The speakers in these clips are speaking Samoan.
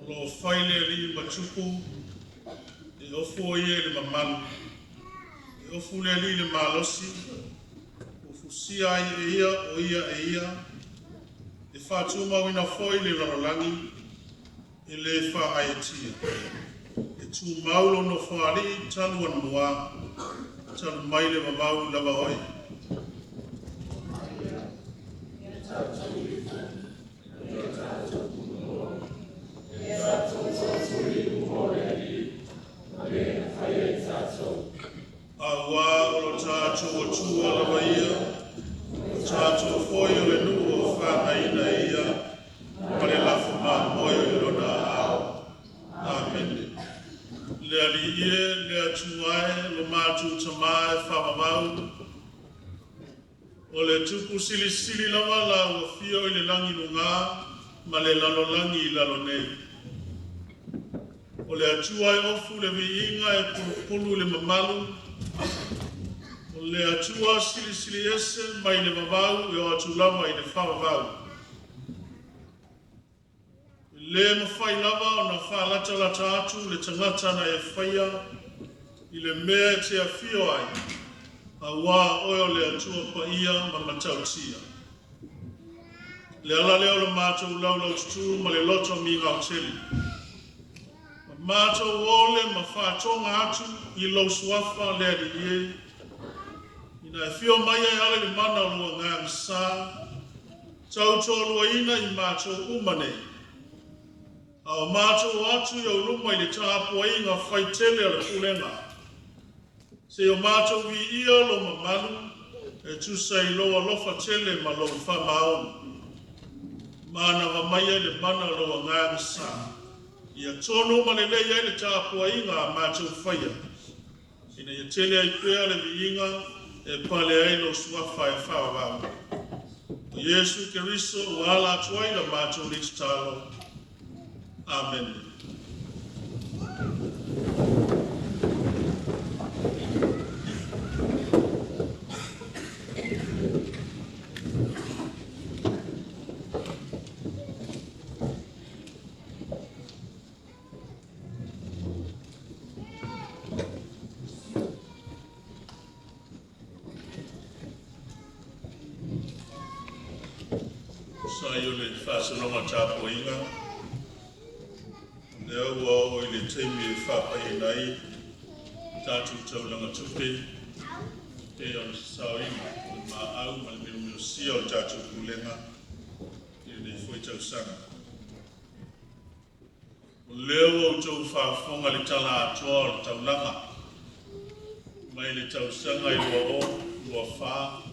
O lo o fai le alii ma tupu, e ofo ia i le mamalu. E ofu le Alii i le malosi, ua fusia ai e ia o ia e ia, e faatumauina foi le lalolagi, e le faagaeetia. E tumau lou Nofoalii talu anumoa, talu mai le vavau lava oe. Auā o lo tatou Atua lava ia, o tatou foi o le nuu ua fagaina e Ia ma le lafumamoe o Lona aao. Amene. Le Alii e, le Atua e, lo matou Tama e faavavau, o le Tupu silisili lava la ua afio i le lagi luga ma le lalolagi i lalo nei. O le Atua e ofu le viiga e pulupulu i le mamalu, o le Atua silisili ese mai le vavau e oo atu lava i le faavavau. E le mafai lava ona faalatalata atu le tagata na e faia i le mea e te afio ai, auā o Oe o le Atua paia ma matautia. O le ala lea o le matou laulaututu ma le loto migao tele, ma matou ole ma faatoga atu i lou Suafa le Alii e, ina e afio mai e ala i le mana o lou Agaga Sa, tautoaluaina i matou uma nei, a o matou o atu i ou luma i le tapuaiga faitele a le Pulega, seia o matou viia lou mamalu e tusa i lou alofa tele ma lou faamaoni. Manava maia i le mana o lou Agaga Sa, ia tonu ma lelei ai le tapuaiga a matou faia, ina ia tele ai pea le viiga e pale ai lou Suafa e faavavau. O Iesu Keriso ua ala atu ai la matou nei tatalo. Amene. Tusa ai o le faasologa o tapuaiga, o lea ua oo i le taimi e faapaiaina ai tatou taulaga tupe pei ona sasaoina o le maau ma le milomilosia o le tatou pulega i lenei foi tausaga. O lea ua outou faafofoga i le tala atoa o le taulaga mai le tausaga e 2024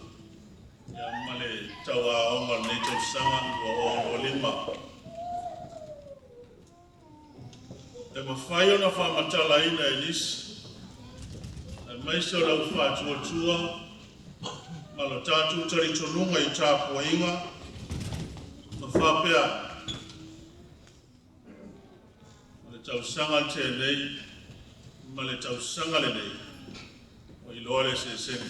ma le tauaoga o lenei tausaga 2025. E mafai ona faamatalaina e nisi, aemaise o le au faatuatua ma lo tatou talitonuga i tapuaiga ma faapea ane, o le tausaga na tea nei ma le tausaga lenei, ua iloa le eseesega. E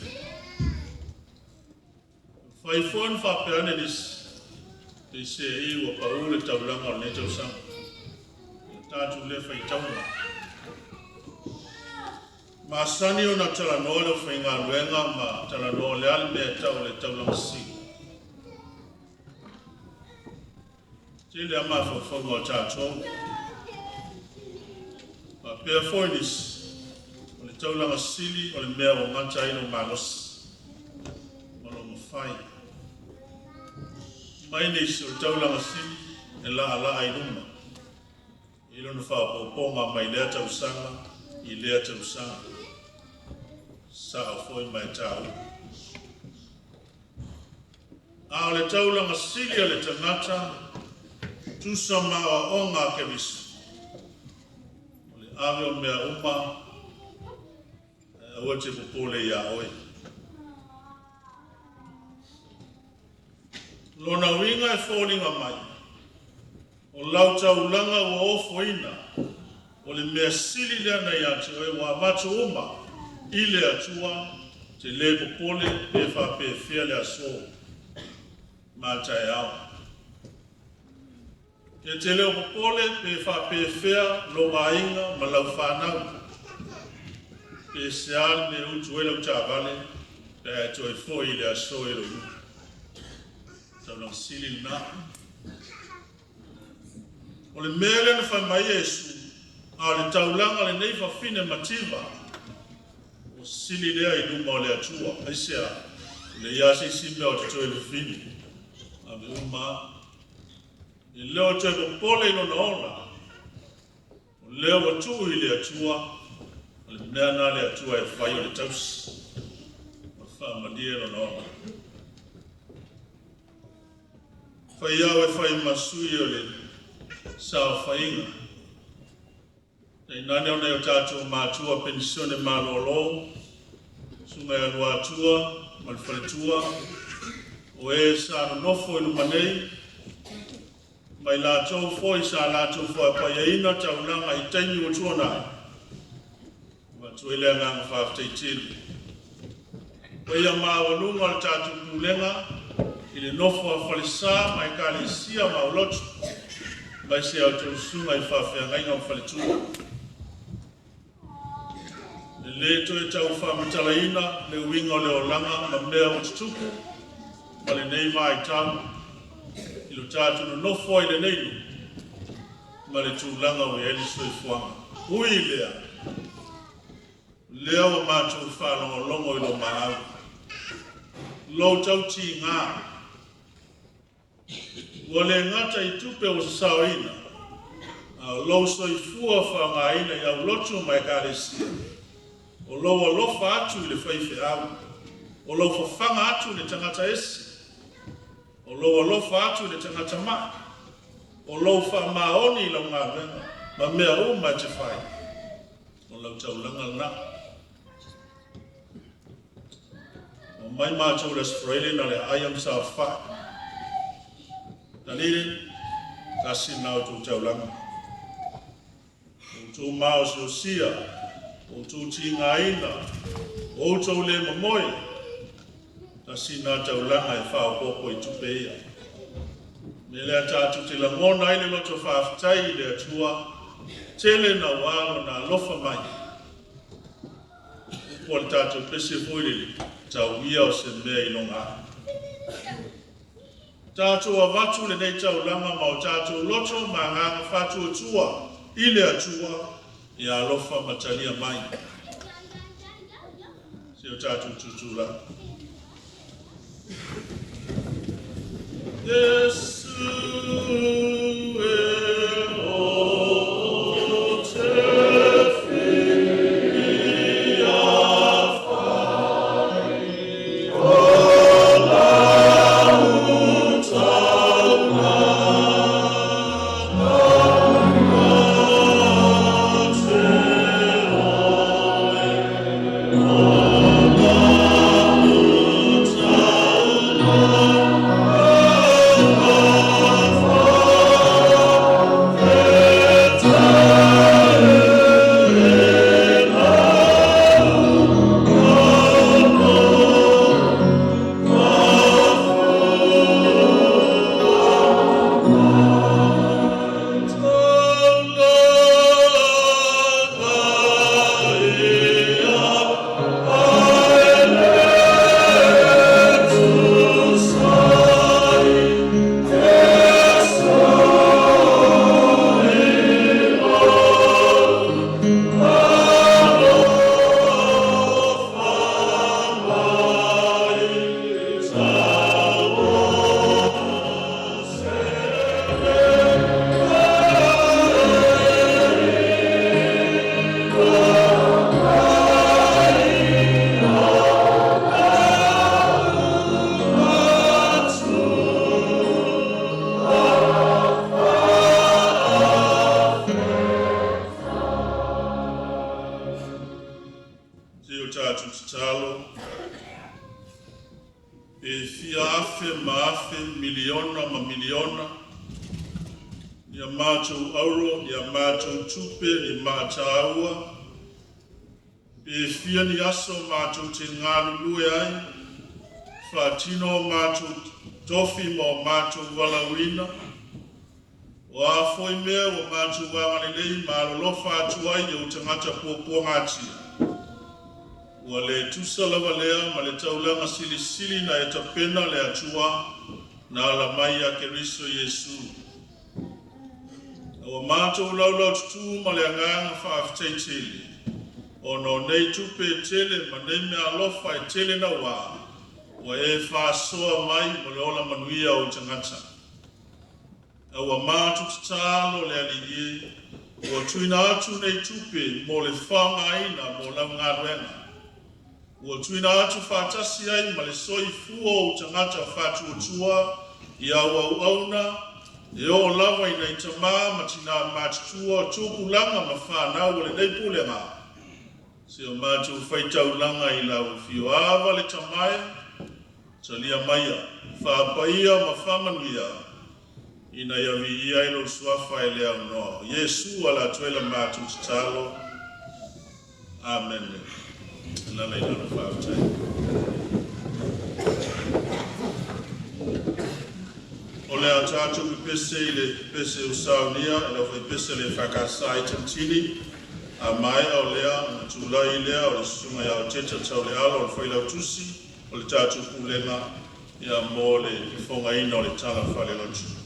mafai foi ona faapea ane nisi, peiseai ua pau le taulaga o lenei tausaga. O le tatou lea faitauga. Masani ona talanoa le aufaigaluega ma talanoa o le a le mea e tau o le taulaga sili. Tele lava mafaufauga o tatou. Faapea foi nisi, o le taulaga sili o le mea ua gata ai lou malosi ma lou mafai. Mai nisi o le taulaga sili e laalaa i luma i lona faaopoopoga mai lea tausaga i lea tausaga. Sao foi ma e taua. A o le taulaga sili a le tagata, tusa ma aoaoga a Keriso, o le ave o mea uma ae aua e te popole ia oe. Lona uiga e foliga mai, o lau taulaga ua ofoina, o le mea sili lea na ia te oe ua avatu uma i le Atua, e te le popole pe faapefea le aso ma taeao. E te le o popole pe faapefea lou aiga ma lau fanau, pe se a le mea e utu ai lau taavale pe a e toe foi i le aso i lou nuu. Taulaga sili lena. O le mea lea na fai mai ai Iesu, a o le taulaga o lenei fafine mativa, ua sili lea i luma o le Atua. Aisea? E leai lava se isi mea o totoe i le fafine. Ave uma lava. E le o toe popole i lona ola, o lea ua tuu i le Atua, o le mea lena a le Atua e fai o le tausi. Ua faamalie lona ola. Fai au e fai ma sui o le saofaiga, tainane o nai o tatou matua penisione malolo, susuga ia Luatua ma le faletua, o e sa nonofo i luma nei, ma i latou foi sa latou fuapaiaina taulaga i taimi ua tuanai, e avatu ai le agaga faafetai tele. Paia maualuga o le tatou pulega i le nofo a falesa ma ekalesia ma aulotu, aemaise a outou susuga i faafeagaiga ma faletua. E le toe tau faamatalaina le uiga o le olaga ma mea ua tutupu ma lenei vaitau i lo tatou nonofo ai i lenei nuu ma le tulaga ua i ai le soifuaga. Ui i lea, o lea ua matou faalogologo i lou maau, lou tautiga, ua le gata i tupe ua sasaoina, a o lou soifua faaaogaina i aulotu ma ekalesia, o lou alofa atu i le faifeau, o lou fafaga atu i le tagata ese, o lou alofa atu i le tagata mai, o lou faamaoni i lau galuega ma mea uma e te fai, o lau taulaga lena. Omai matou i le Aso Faraile na o le aai lava ma saofafai. Talile, tasi lena o outou taulaga. O outou maosiosia, o outou tigaina, o outou le momoe, tasi lena taulaga e faaopoopo i tupe ia. O le mea lea tatou te lagona ai le loto faafetai i le Atua, tele naua Lona alofa mai. Upu a le tatou pese foi lele, tau ia o se mea iloga ae. Tatou avatu lenei taulaga ma o tatou loto ma agaga faatuatua i le Atua, ia alofa ma talia mai. Se o tatou tutulai. Iesu e ou te fia fai o lau taulaga ia te oe, o lau taulaga. Se i o tatou tatalo. E fia afe ma afe, miliona ma miliona, ni a matou auro, ni a matou tupe, ni matāua, pe fia ni aso matou te galulue ai, faatino o matou tofi ma o matou valaauina, O a foi mea ua matou agalelei ma alolofa atu ai i ou tagata puapuagatia, ua le tusa lava lea ma le taulaga silisili na e tapena le Atua na ala mai ia Keriso Iesu. A ua matou laulaututu ma le agaga faafetai tele, ona o nei tupe e tele ma nei meaalofa e tele naua, ua e faasoa mai mo le ola manuia o ou tagata. A ua matou tatalo le Alii e, ua tuuina atu nei tupe mo le faaaogaina mo lau galuega. Ua tuuina atu faatasi ai ma le soifua o ou tagata faatuatua i au auauna e oo lava i nai tama ma tina matutua, tupulaga ma fanau a lenei pulega, si o matou faitaulaga i lau afio. Ava le Tama e, talia maia, faapaia ma faamanuia, ina ia viia ai lou suafa e le aunoa. O Iesu ala atu ai la matou tatalo. Amene. Alala i lalo faafetai. O le a tatou pepese i le pese ua saunia e le aufaipese a le EFKS i Taputini. A maea o lea, ona tulai lea o le susuga ia Oteta Taule'alo o le Failautusi o le tatou Pulega mo le fofogaina o le tala faalelotu.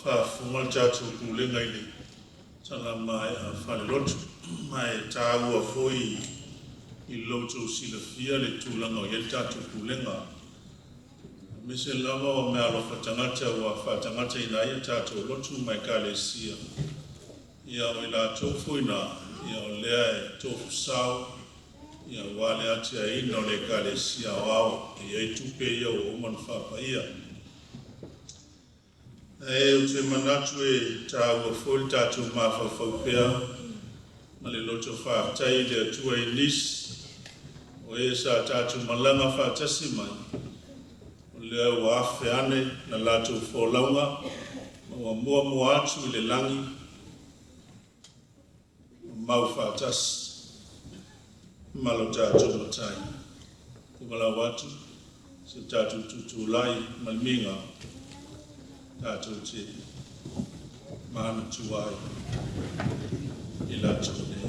faafofoga le tatou pulega i le tala maea faalelotu, ma e taua foi i lo outou silafia le tulaga o i ai le tatou pulega. Aemaise lava o meaalofa tagata ua faatagataina ai a tatou lotu ma ekalesia. Ia o i latou foi na, ia o lea e tofu sao aua le atiaeina o le ekalesia aoao e i ai tupe ia ua uma ona faapaia. Ae ou te manatu e taua foi le tatou mafaufau pea ma le loto faafetai i le Atua i nisi o e sa tatou malaga faatasi mai, o lea ua afe ane la latou folauga ma ua muamua atu i le lagi ma mau faatasi ma lo tatou Matai. E valaau atu se tatou tutulai ma le miga tatou te manatua ai i latou nei.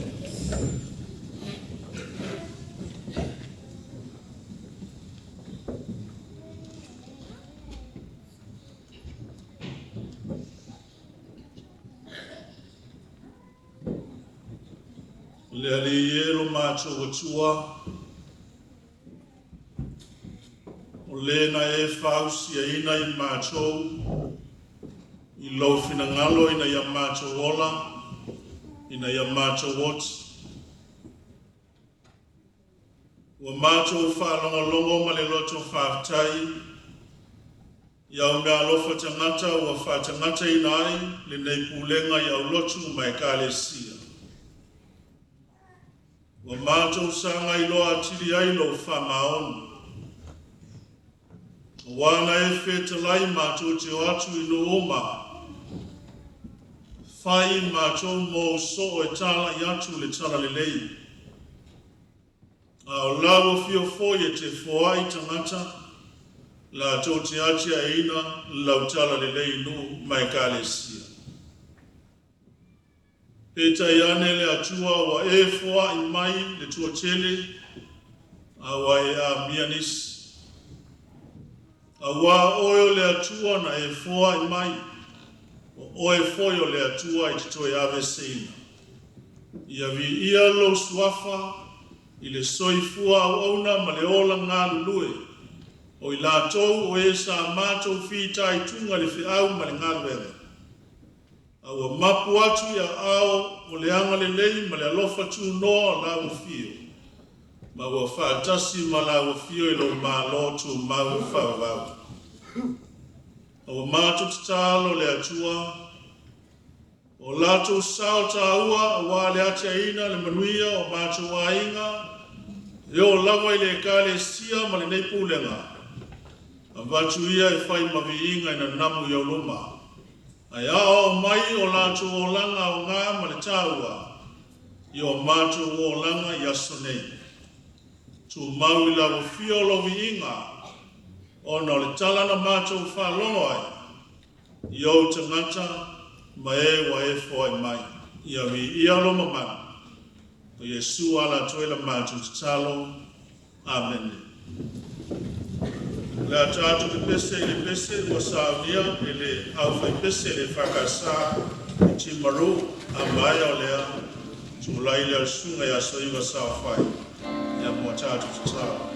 O le Alii e lo matou Atua, o le na e fausiaina i matou i lou finagalo ina ia matou ola, ina ia matou oti. Ua matou faalogologo ma le loto faafetai i au meaalofa tagata ua faatagataina ai lenei pulega i au lotu ma ekalesia. Ua matou sagai loa atili ai lou faamaoni. Ua na e fetalai matou te o atu i nuu uma, fai matou mo soo e talai atu le tala lelei. A o lau afio foi e te foai tagata, latou te atiaeina lau tala lelei i nuu ma ekalesia. Peitai ane le Atua ua e foai mai le toatele, a ua e amia nisi. Auā oe o le Atua na e foai mai, o oe foi o le Atua e te toe aveeseina. Ia viia lou suafa i le soifua auauna ma le ola galulue o i latou o e sa matou fitaituga i le feau ma le galuega. A ua mapu atu i aao o le agalelei ma le alofa tunoa o lau Afio, ma ua faatasi ma lau Afio i lou Malo tumau faavavau. A ua matou tatalo le Atua, o latou sao taua aua le atiaeina le manuia o matou aiga, e oo lava i le ekalesia ma lenei pulega, avatu ia e fai ma viiga e nanamu i ou luma. Ae aoao mai o latou olaga aoga ma le taua i o matou olaga i aso nei. Tumau i lau afio lou viiga, ona o le tala na matou faalogo ai, i ou tagata ma e ua e foai mai. Ia viia lou mamalu, o Iesu ala atu ai la matou tatalo. Amene. O le a tatou pepese i le pese ua saunia e le aufaipese le EFKS i Timaru a maea o lea tulai lea o le susuga ia Soiva Saofai ia mo a tatou tatalo.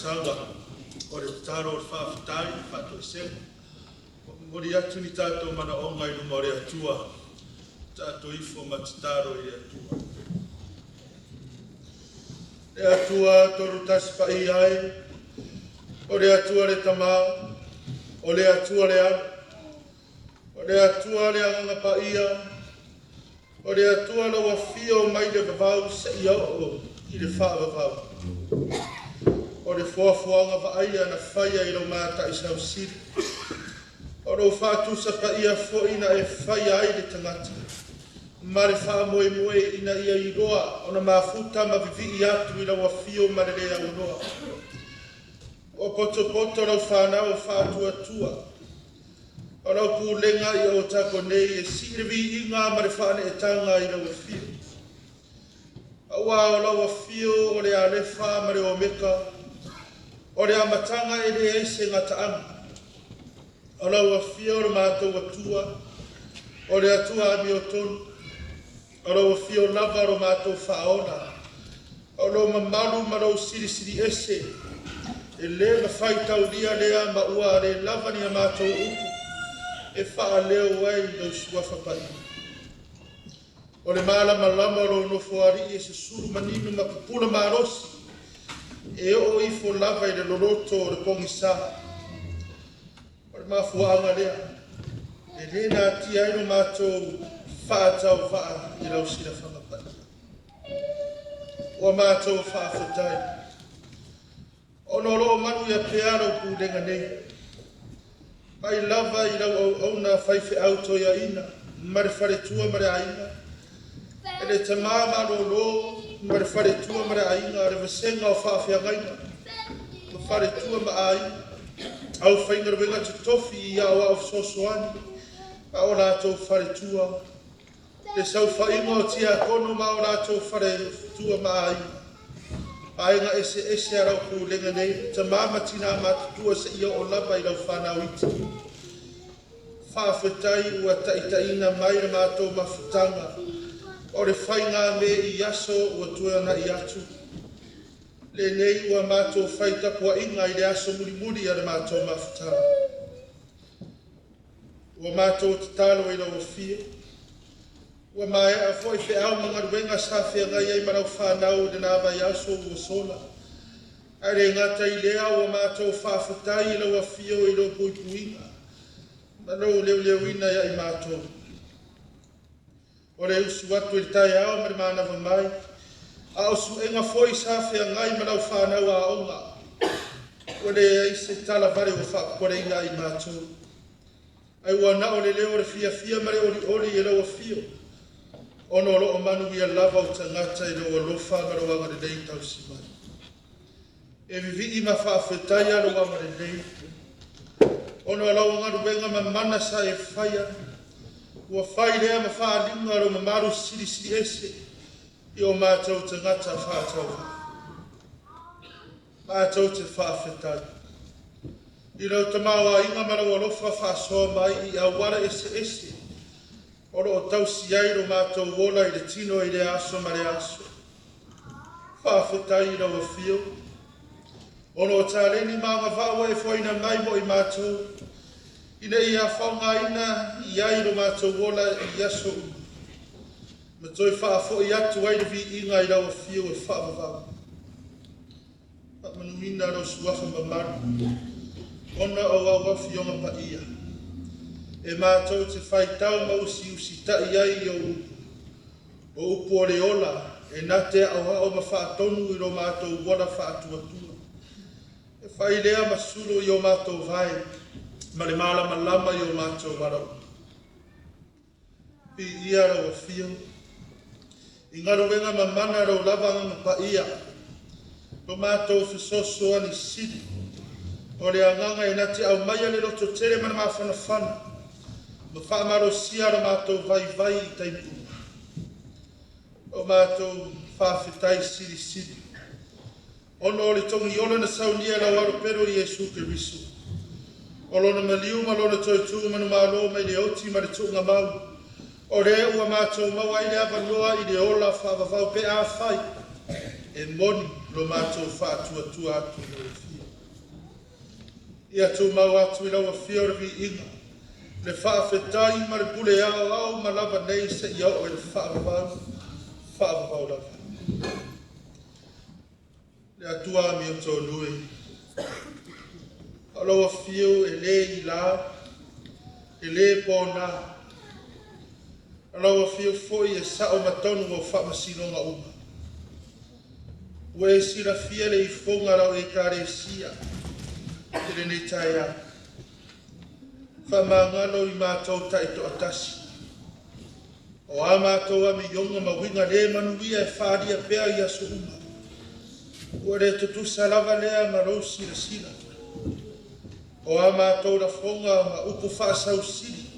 talosaga, o le tatalo, o le faafetai, le faatoesega, ua momoli atu ni tatou manaoga i luma o le Atua. Tatou ifo ma tatalo i le Atua. Le Atua tolu tasi paia e, o le Atua le Tama, o le Atua le Alo, o le Atua le Agaga Paia, o le Atua lau afio mai le vavau seia oo i le faavavau. O le foafoaga vaaia na faia i lau mataisausili, o lou faatusa paia foi na e faia ai le tagata, ma le faamoemoe ina ia iloa ona mafuta ma vivii atu i lau afio ma le le aunoa. Ua potopoto lau fanau faatuatua, o lau pulega i o tatou nei e sii le viiga ma le faaneetaga i lau afio. Aua o lau afio o le Alefa ma le Omeka, o le amataga e leai se gataaga. O lau afio o le matou Atua, o le Atua amiotonu, o lau afio lava o lo matou faaola, o lou mamalu ma lou silisili ese, e le mafai taulia lea ma ua le lava ni a matou upu e faaleo ai lou suafa paia. O le malamalama o lou nofoalii e susulu manino ma pupula malosi, e oo ifo lava i le loloto o le pogisa. O le mafuaaga lea, e le natia ai lo matou faatauvaa i lau silafaga paia. Ua matou faafetai, ona o loo manuia pea lau pulega nei, mai lava i lau auauna faifeau toeaina, ma le faletua ma le aiga, e le tama malolo ma le faletua ma le aiga, le vasega o faafeagaiga, ma faletua ma aiga, aufaigaluega totofi i aoao fesoasoani, ma o latou faletua, le saofaiga o tiakono ma o latou faletua ma aiga, aiga eseese a lau pulega nei, tama ma tina matutua seia oo lava i lau fanau iti. Faafetai ua taitaiina mai le matou mafutaga o le faiga me i aso ua tuanai atu. Lenei ua matou fai tapuaiga i le aso mulimuli a le matou mafutaga. Ua matou tatalo i lau afio, ua maea foi feau ma galuega sa feagai ai ma lau fanau i lena vaiaso ua sola. Ae le gata i lea ua matou faafetai i lau afio i lou puipuiga ma lou leoleoina ia i matou. O le usu atu i le taeao ma le manava mai, a o suega foi sa feagai ma lau fanau aoga, ua leai se talavale ua faapopoleina ai matou. Ai ua na o le leo o le fiafia ma le olioli i lau afio, ona o loo manuia lava o tagata i lou alofa ma lou agalelei tausi mai. E vivii ma faafetai a lou agalelei, ona o lau galuega mamana sa e faia, ua fai lea ma faaaliga lou mamalu silisili ese i o matou tagata faatauvaa. Matou te faafetai i lau tamaoaiga ma lau alofa faasoa mai i auala eseese o loo tausi ai lo matou ola i le tino i le aso ma le aso. Faafetai i lau afio, ona o taleni ma agavaa ua e foaina mai mo i matou, ina ia faaaogaina i ai lo matou ola i aso uma, ma toe faafoi atu ai le viiga i lau afio e faavavau. Faamanuina lau suafa mamalu, ona o au afioga paia, e matou te faitau ma usiusitai ai i ou upu. O upu o le ola, e na te aoao ma faatonu i lo matou ola faatuatua. E fai lea ma sulu i o matou vae, ma le malamalama i o matou ala uma. Viia lau afio, i galuega mamana lau lava agaga paia, lo matou fesoasoani sili, o le agaga e na te aumaia le lototele ma le mafanafana, ma faamalosia lo matou vaivai i taimi uma. O matou faafetai silisili, ona o le togiola na saunia e lau Alo pele Iesu Keriso. O lona maliu ma lona toe tu manumalo mai le oti ma le tuugamau, o lea ua matou maua ai le avanoa i le ola faavavau pe afai. E moni lo matou faatuatua atu i lau Afio. Ia tumau atu i lau Afio le viiga, le faafetai ma le pule aoao ma lava nei seia oo i le faavavau, faavavau lava. Le Atua amiotonu e, o lau Afio e le ila, e le pona, o lau Afio foi e sao ma tonu au faamasinoga uma. Ua e silafia le ifoga a lau Ekalesia i lenei taeao. Faamagalo i matou taitoatasi. O a matou amioga ma uiga le manuia e faaalia pea i aso uma, ua le tutusa lava lea ma lou silasila. O a matou lafoga ma upu faasausili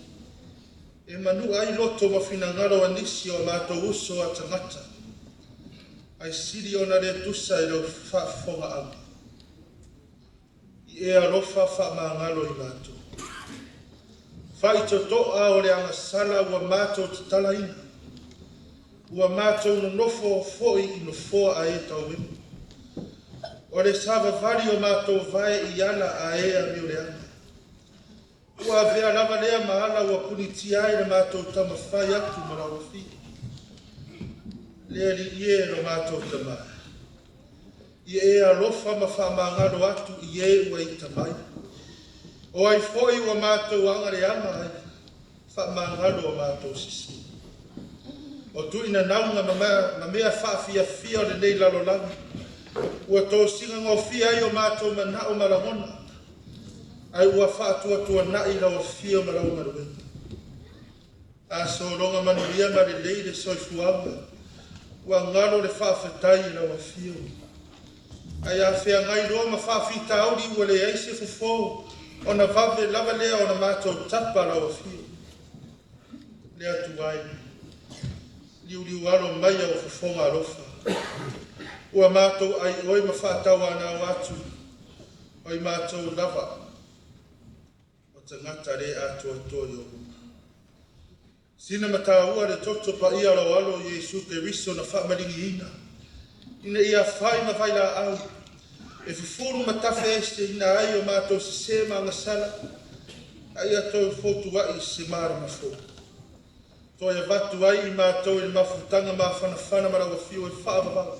e manua ai loto ma finagalo o nisi o matou uso a tagata, ae sili ona le tusa i lau faafofogaaga. I e alofa faamagalo i matou. Faitotoa o le agasala ua matou tatalaina, ua matou nonofo foi i nofoa a e tauemu. O le savavali o matou vae i ala a e amioleaga. Ua avea lava lea ma ala ua punitia ai le matou taumafai atu ma lau Afio. Le Alii e lo matou Tama, ia e alofa ma faamagalo atu i e ua ita mai. O ai foi ua matou agaleaga ai, faamagalo o matou sese. O tuinanauga ma mea faafiafia o lenei lalolagi, ua tosina gofie ai o matou manao ma lagona, ai ua faatuatuanai lau afio ma lau galuega. A sologa manuia ma lelei le soifuaga, ua galo le faafetai i lau afio. Ai a feagai loa ma faafitauli ua leai se fofo, ona vave lava lea ona matou tapa lau afio. Le Atua e, liuliu alo mai au fofoga alofa. Ua matou ai oe ma faatauanau atu, oi matou lava, o tagata le atoatoa i ou luma. Sina mataua le toto paia o lau alo Iesu Keriso na faamaligiina, ina ia fai ma vailaau, e fufulu ma tafe ina ai o matou sese ma agasala, a ia toe fotuai se malama fou. Toe avatu ai i matou i le mafutaga mafanafana ma lau afio e faavavau.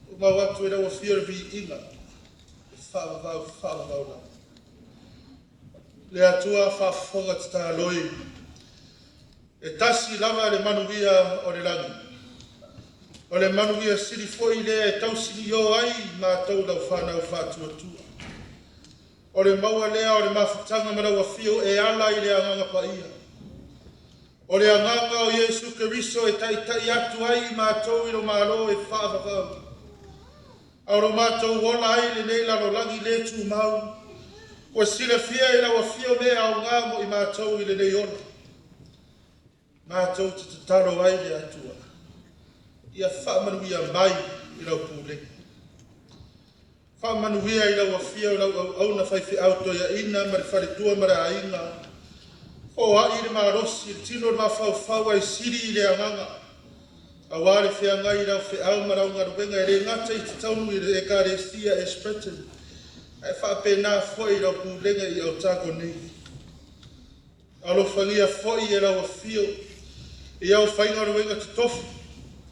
Tumau atu i lau afio le viiga, e faavavau, faavavau lava. Le Atua faafofoga tatalo e, e tasi lava le manuia o le lagi. O le manuia sili foi lea e tausinio ai matou lau whanau faatuatua. O le maua lea o le mafutaga ma lau afio e ala i le agaga paia. O le agaga o Iesu Keriso e taitai atu ai i matou i lo malo e faavavau. A o lo matou ola ai lenei lalolagi le tumau, ua silafia e lau afio mea aoga mo i matou i lenei ola. Matou te tatalo ai le Atua. Ia faamanuia mai i lau pulega. Faamanuia i lau afio lau auauna faifeau toeaina ma le faletua ma le aiga. Foai le malosi, le tino le mafaufau ai sili i le agaga. Auā le feagai i lau feau ma lau galuega e le gata i totonu i le Ekalesia Ashburton, ae faapena foi i lau pulega i Otago nei. Alofagia foi e lau afio i au faigaluega totofi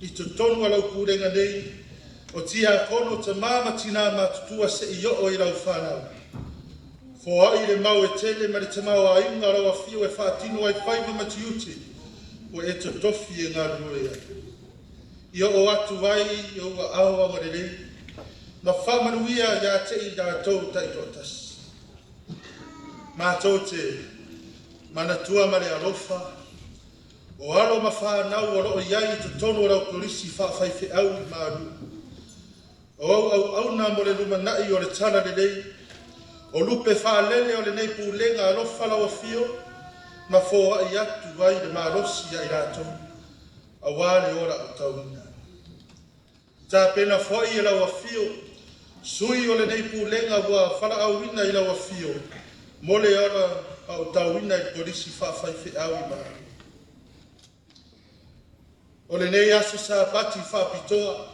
i totonu o lau pulega nei, o tiakono, tama ma tina matutua seia oo i lau whanau. Foai le mau e tele ma le tamaoaiga o lau afio e faatino ai faiva ma tiute, ua e totofi e galulue ai. Ia oo atu ai i ou aao agalelei, ma faamanuia ia te i latou taitoatasi. Matou te manatua ma le alofa, o alo ma whanau o loo iai i totonu o lau kolisi faafaifeau i Malua. O au auauna mo le lumanai o le talalelei, o lupe faalele o lenei pulega alofa lau afio, ma foai atu ai le malosi ia i latou, auā le ola aotauina. Tapena foi e lau afio, sui o lenei pulega ua valaauina i lau afio, mo le ola aotauina i le kolisi faafaifeau i Malua. O lenei aso Sapati faapitoa,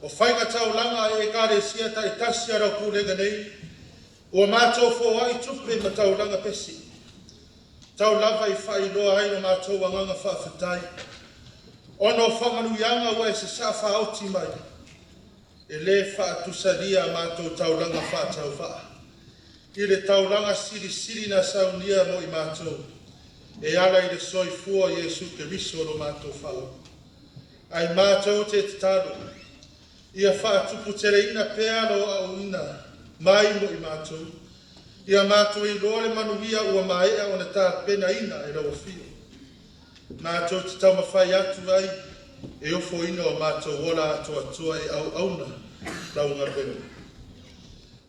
O faiga taulaga a Ekalesia taitasi a lau pulega nei, ua matou foai tupe ma taulaga pesi, tau lava i faailoa ai lo matou agaga faafetai, ona o faamanuiaga ua e sasaa faaoti mai, e le faatusalia a matou taulaga faatauvaa i le taulaga silisili na saunia mo i matou, e ala i le soifua o Iesu Keriso lo matou Faaola. Ae matou te tatalo, ia faatuputeleina pea lou auina mai mo i matou, ia matou iloa le manuia ua maea ona tapenaina e lau afio, matou te taumafai atu ai e ofoina o matou ola atoatoa e auauna lau galuega.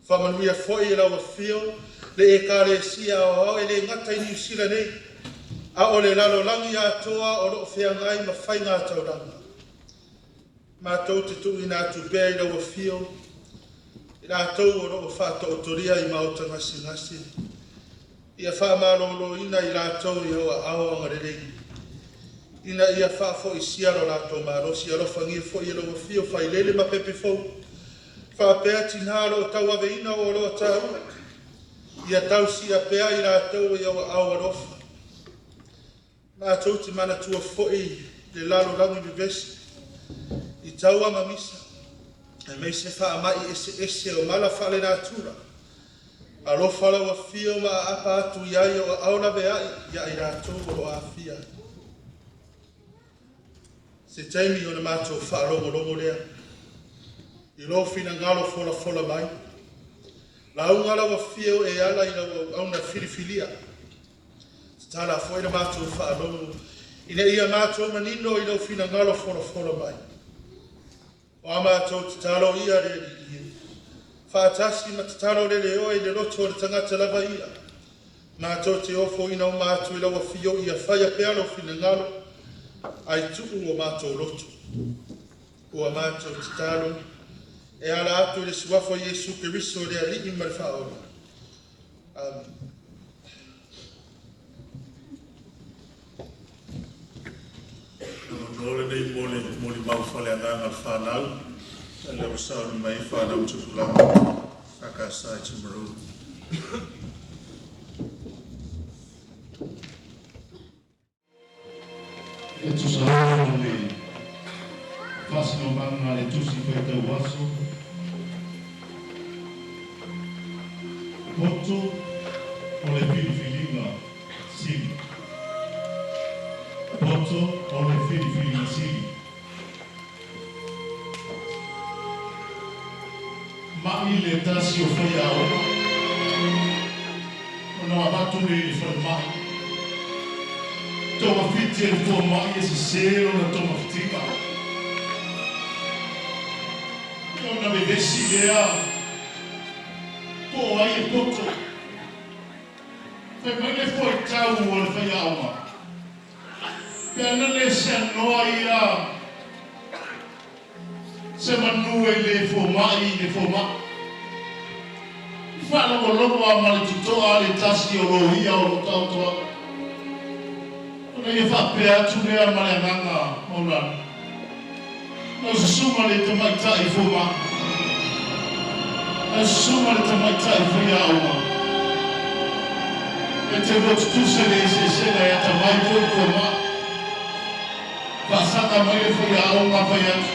Faamanuia foi e lau afio le Ekalesia Aoao e le gata i Niu Sila nei, a o le lalolagi atoa o lo o feagai ma faiga taulaga. Matou te tuuina atu pea i lau afio i latou o lo o faataotolia i maota gasegase, ia faamaloloina i latou i ou aao agalelei, ina ia faafoisia lo latou malosi. Alofagia foi e lau afio Failele ma Pepefou, faapea tina o lo o tauaveina oloa taua, ia tausia pea i latou e ou aao alofa. Matou te manatua foi le lalolagi vevesi i taua ma misa, aemaise faamai eseese o mala faalenatura. Alofa lau afio ma aapa atu i ai ou aao laveai ia i latou o lo o aafia. Se taimi ona matou faalogologo lea i lou finagalo folafola mai, lauga lau afio e ala i lau auauna filifilia. Tatala foi la matou faalogo ina ia matou manino i lou finagalo folafola mai. O a matou tatalo ia le Alii e, faatasi ma tatalo le leoa i le loto o le tagata lava ia, matou te ofoina uma atu i lau afio ia faia pea lou finagalo ae tuu o matou loto. Ua matou tatalo e ala atu i le suafa o Iesu Keriso le Alii ma le Faaola. Amene. Avanoa lenei mo le molimau faaleagaga a le fanau, o lea ua sauni mai ai fanau ma tupulaga EFKS i Timaru. E tusa ai ma le faasinomaga a le Tusi Faitau Aso, Poto o le Filifiliga Sili. Poto o le Filifiliga Sili. Ma'i le tasi o faiaoga ona avatu lea i le falemai. Togafiti e le fomai e sesē lona togafitiga. Ona vevesi lea po o ai e poto. Fai mai le fuaitau a le faiaoga, Pe ana le seanoa ia se manu e le fomai i le fomai. I faalogologo a ma le totoa le tasi o loia o lo taoto atu. Ona ia faapea atu lea ma le agaga maualalo, Lau susuga le tamaitai fomai, lau susuga le tamaitai faiaoga, e te lua tutusa i le eseesega e atamai foi fomai. Faasaga mai le faiaoga fai atu,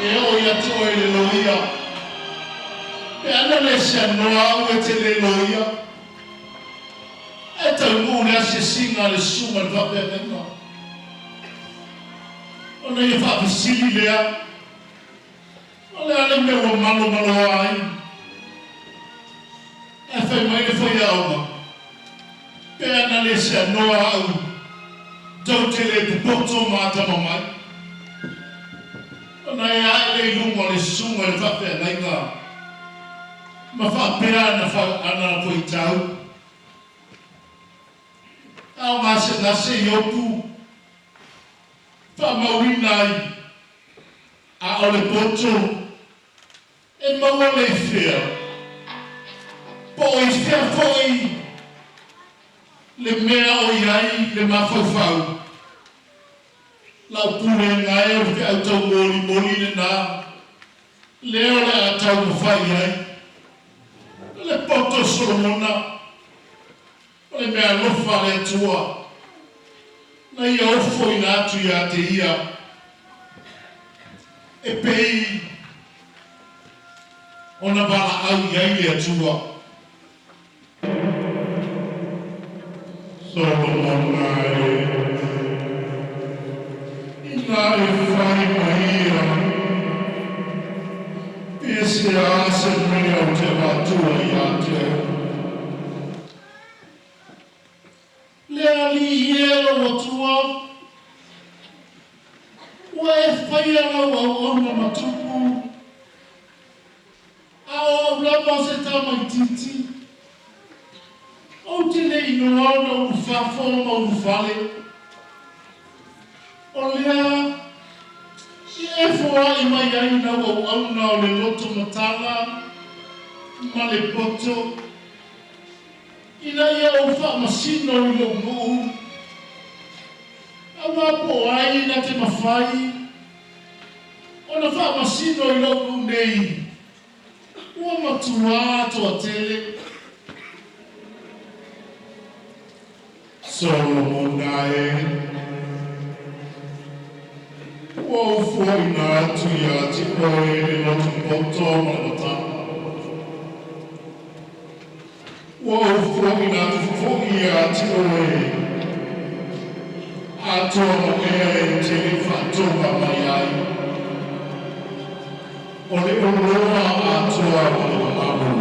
E oo ia te oe le loia. Pe ana le seanoa au e te le loia. Ae taunuu le asiasiga a le susuga i le faafeagaiga. Ona ia faafesili lea, O le a le mea ua malomaloa ai? Ae fai mai le faiaoga, Pe ana le seanoa au, tou te le popoto ma atamamai. Ona e ae lea i luga o le susuga i le faafeagaiga ma faapea ana fuaitau. A o gasegase i Iopu, faamauina ai, a o le poto e maua le i fea, po o i fea foi le mea o i ai le mafaufau. Lau pulega e o le feau taumolimoli lena. Lea o le a taumafai i ai le poto o Solomona, o le meaalofa a le Atua, na ia ofoina atu ia te ia, e pei ona valaau i ai le Atua. Solomona e, inā e fai mai ia, pe se a se mea ou te avatua iā te oe. Le Alii e lou Atua, ua e faia lau auauna ma tupu, A o au lava o se tamaitiiti, ou te le iloa ona ulufafo ma ulufale. O lea i e foai mai ai lau auauna o le loto matala ma le poto, ina ia ou faamasino i lou nuu, aua po o ai na te mafai Ona faamasino i lou nuu nei, ua matuā toatele. Solomona e, ua ou foaina atu iā te oe le loto poto ma le matala. Ua ou foaina atu foi iā te oe, atoa ma mea e te le i faatoga mai ai, o le oloa atoa ma le mamalu.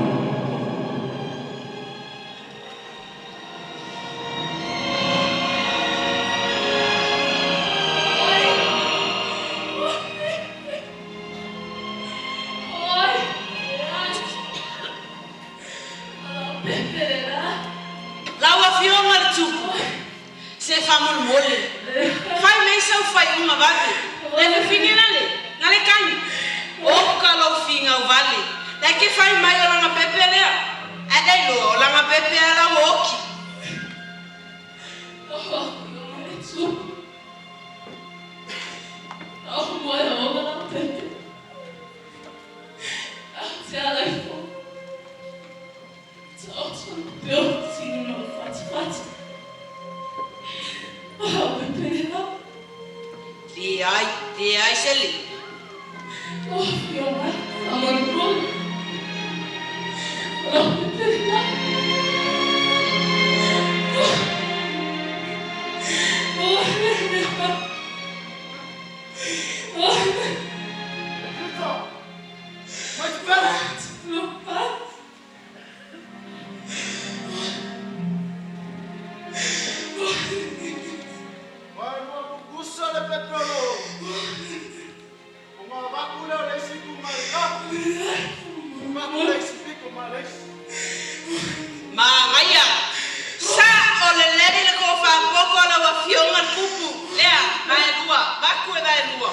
Lau Afioga le Tupu, se faamolemole, fai mai sau faaiuga vave, le fafine la le, na le kani. Oka lou figau vale, la ke fai mai o langa pepe lea, ae le iloa o langa pepe a la ua oki. Lau Afioga le Tupu, lau moe ola langa pepe. Leai, leai se leo. Manaia! Sa o lelei le toafaapoko a lau Afioga le Tupu, lea, vaelua, vaku e vaelua.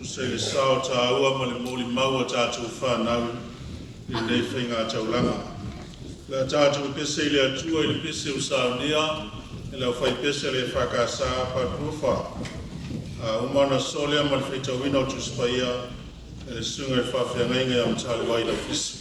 Tusa i le sao taua ma le molimau a tatou fanau i lenei faigataulaga. O le a tatou pese i le Atua i le pese ua saunia e le aufaipese a le EFKS Padufa. A uma ona sosoo lea ma le faitauina o Tusi Paia e le Susuga i le Faafeagaiga ia Mataliuai Laufiso.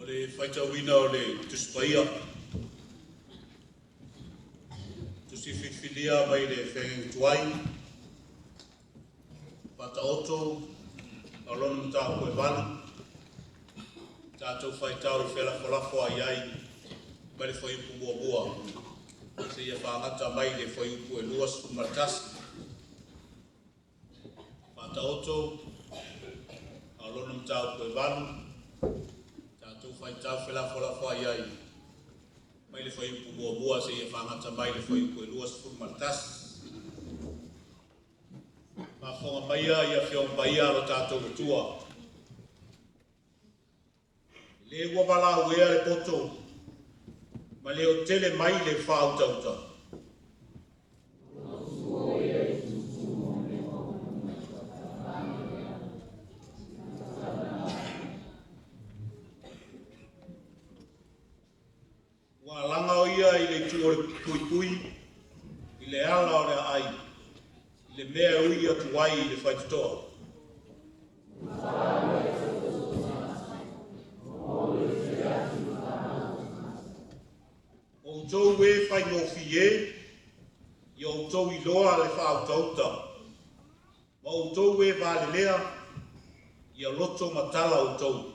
O le faitauina o le Tusi Paia, Tusi filifilia mai le Feagaiga Tuai, Faataoto a lona mataupu e 8, Tatou faitau felafolafoai ai mai le fuaiupu muamua seia fagata mai le fuaiupu e 21. Faataoto a o lona mataupu e 8, tatou faitau felafolafoai ai mai le fuaiupu muamua seia fagata mai le fuaiupu e 21. Faafofoga maia i Afioga Paia a lo tatou Atua. E le ua valaauea le poto ma le o tele mai le faautauta. Ua alaga o ia i le itu o le puipui, i le ala o le aai, i le mea e ui atu ai i le faitotoa. O outou e faigofie, ia outou iloa le faautauta, ma outou e valelea, ia loto matala outou.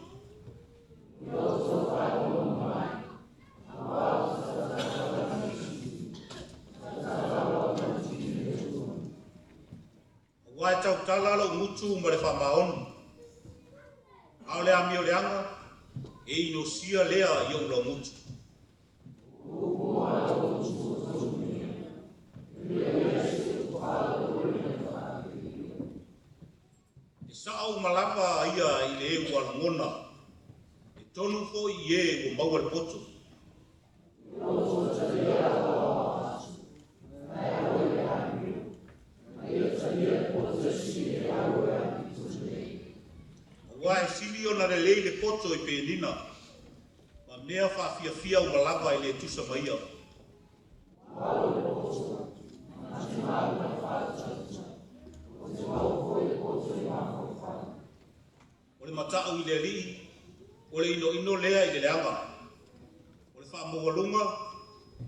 Aua e tautala lou gutu ma le faamaoni, a o le amioleaga e inosia lea i ou laugutu. E sao uma lava ia i le ua lagona, e tonu foi i e ua maua le poto. Aua e sili ona lelei le poto i penina, ma mea faafiafia uma lava e le tusa ma ia. O le matau i le alii, o le inoino lea i le leaga. O le faamaualuga,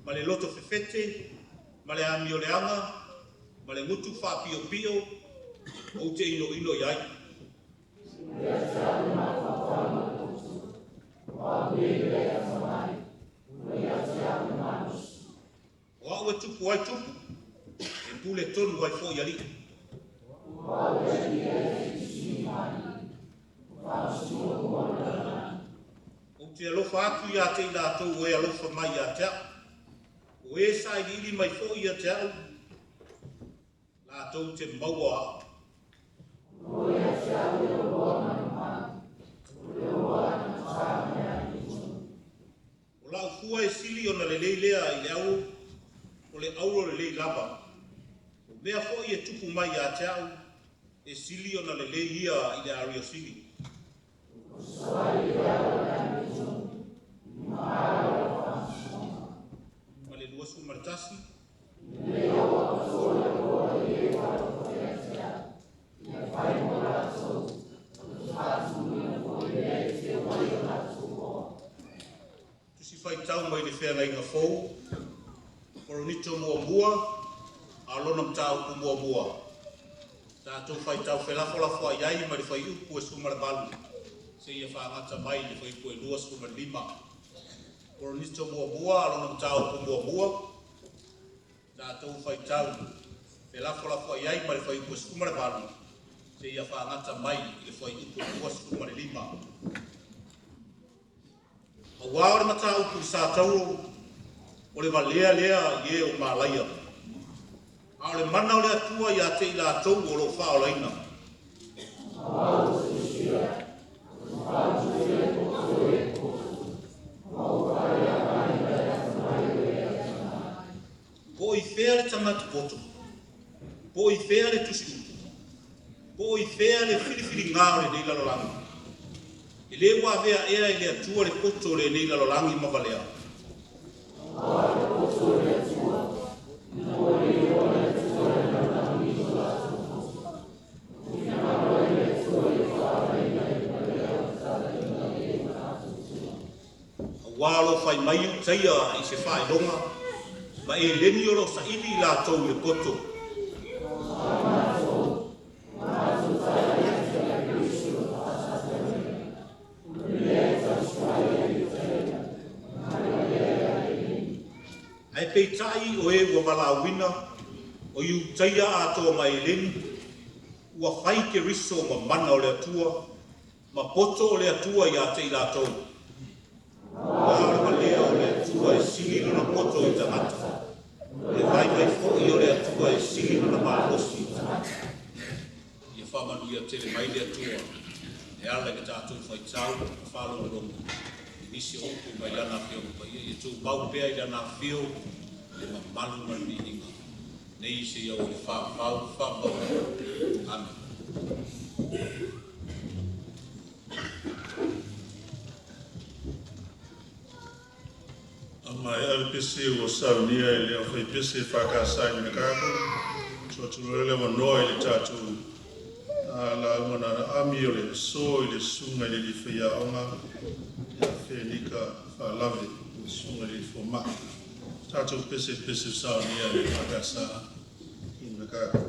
ma le loto fefete, ma le amioleaga, ma le gutu faapiopio, ou te inoino i ai. O au e tupu ai tupu, e pule tonu ai foi alii. Ou te alofa atu ia te i latou o e alofa mai ia te au. O e sailiili mai foi ia te au, latou te maua au. O lau fua e sili ona lelei lea i le auro, o le auro lelei lava. O mea foi e tupu mai ia te au, e sili ona lelei ia i le ario sili. Ma le 21. Tusi faitau mai le Feagaiga Fou, Korinito muamua, a lona mataupu muamua. Tatou faitau felafolafoai ai mai le fuaiupu e 18, seia fagata mai le fuaiupu e 25. Korinito muamua, a lona mataupu muamua. Tatou faitau felafolafoai ai mai le fuaiupu e 18, seia fagata mai le fuaiupu e 25. Aua o le mataupu i sa tauro, o le valea lea i e o malaia. A o le mana o le Atua ia te i latou o lo o faaolaina. Po o i fea le tagata poto, po o i fea le tusiupu, po o i fea le filifiliga o lenei lalolagi. E le ua avea ea e le Atua le poto o lenei lalolagi ma valea. Aua o lo o fai mai Ulutaia i se faailoga, ma eleni o lo o saili i latou i le poto. peitai o e ua valaauina, o Iutaia atoa ma Eleni, ua fai Keriso ma mana o le Atua ma poto o le Atua ia te i latou. Aua o le valea o le Atua e sili lona poto i tagata, o le vaivai foi o le Atua e sili lona malosi i tagata. Ia faamanuia tele mai le Atua e ala i le tatou faitau ma faalogologo i nisi o upu mai Lana Afioga Paia. Ia tumau pea i Lana Afio le mamalu ma le viiga, nei seia oo i le faavavau faavavau. Amene. A maea le pese ua saunia e le aufaipese EFKS i Mekako, tuu atu loa lea o le avanoa i le tatou lauga na ona aami o le aso i le susuga i le alii faiaoga ia Fenika Faalave, le susuga i le alii fomai. Tatou pese i le pese ua saunia e le EFKS i Mekako.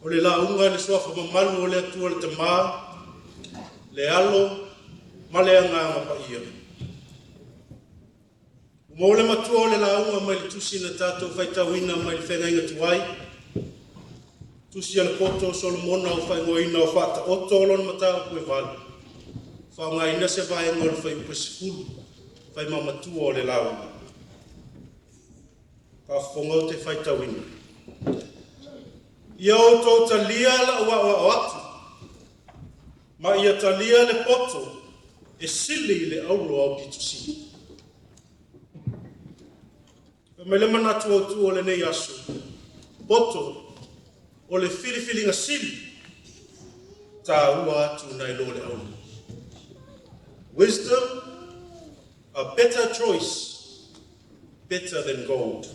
O le lauga i le suafa mamalu o le Atua le Tama, le Alo ma le Agaga Paia. Ua maua le matua o le lauga mai le tusi na tatou faitauina mai le feagaiga tuai, tusi a le poto o Solomona ua faaigoaina o Faataoto o lona mataupu e 8, faaaogaina se vaega o le fuaiupu e 10 faimamatua o le lauga. Faafofoga ou te faitauina. Ia outou talia lau aoao atu, ma ia talia le poto e sili i le auro aupito sili. Fai mai le manatu autu o lenei aso, poto o le filifiliga sili, taua atu nai lo le auro. Wisdom, a better choice, better than gold.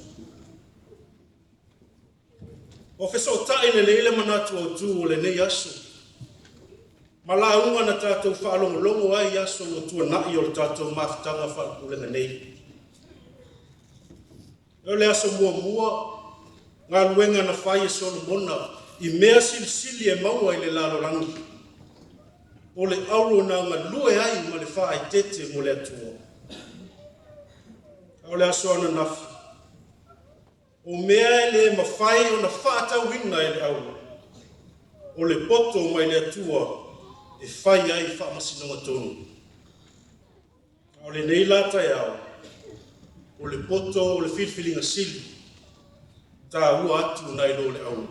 O fesootai lelei le manatu autu o lenei aso, ma lauga na tatou faalogologo ai i aso ua tuanai o le tatou mafutaga faalepulega nei. O le aso muamua, galuega na fai e Solomona i mea silisili e maua i le lalolagi, o le auro na galue ai ma le faaeteete mo le Atua. A o le aso ananafi, o mea e le mafai ona faatauina e le auro, o le poto mai le Atua e fai ai faamasinoga tonu. A o lenei la taeao, o le poto o le filifiliga sili, taua atu nai lo le auro.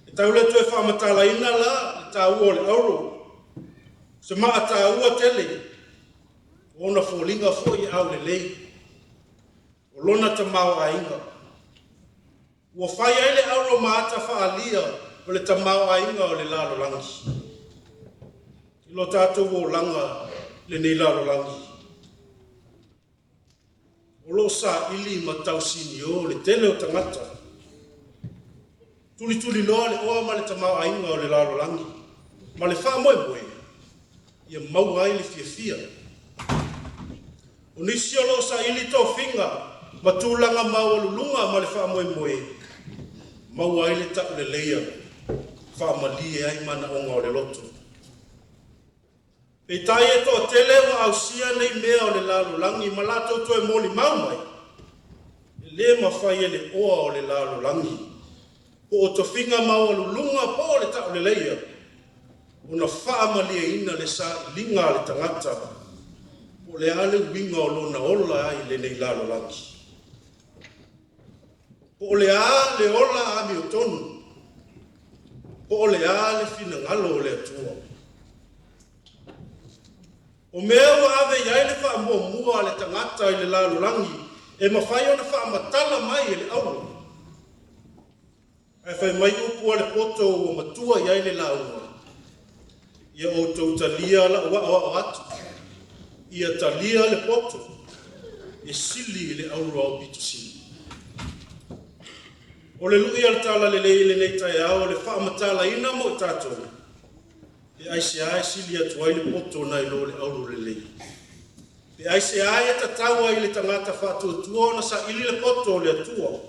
E tau le toe faamatalaina la le taua o le auro, se maa taua tele, o ona foliga foi e aulelei, o lona tamaoaiga. Ua fai ai le auro ma ata faaalia o le tamaoaiga o le lalolagi. I lo tatou olaga i lenei lalolagi, o lo o saili ma tausinio le tele o tagata, tulituliloa le oa ma le tamaoaiga o le lalolagi, ma le faamoemoe ia maua ai le fiafia. O nisi o lo o saili tofiga ma tulaga maualuluga ma le faamoemoe, maua ai le tauleleia, faamalie ai manaoga o le loto. Peitai e toatele ua ausia nei mea o le lalolagi ma latou toe molimau mai, e le mafai e le oa o le lalolagi po o tofiga maualuluga po o le tauleleia ona faamalieina le sailiga a le tagata po o le a le uiga o lona ola ai i lenei lalolagi. Po o le a le ola amiotonu, po o le a le finagalo o le Atua. O mea ua ave i ai le faamuamua a le tagata i le lalolagi e mafai ona faamatala mai e le auro. Ae fai mai upu a le poto ua matua i ai le lauga, ia outou talia lau aoao atu, ia talia le poto e sili i le auro aupito sili. O le lui a le Talalelei i lenei taeao o le faamatalaina mo i tatou, pe aisea e sili atu ai le poto nai lo le auro lelei. Pe aisea e tatau ai i le tagata faatuatua ona saili le poto o le Atua,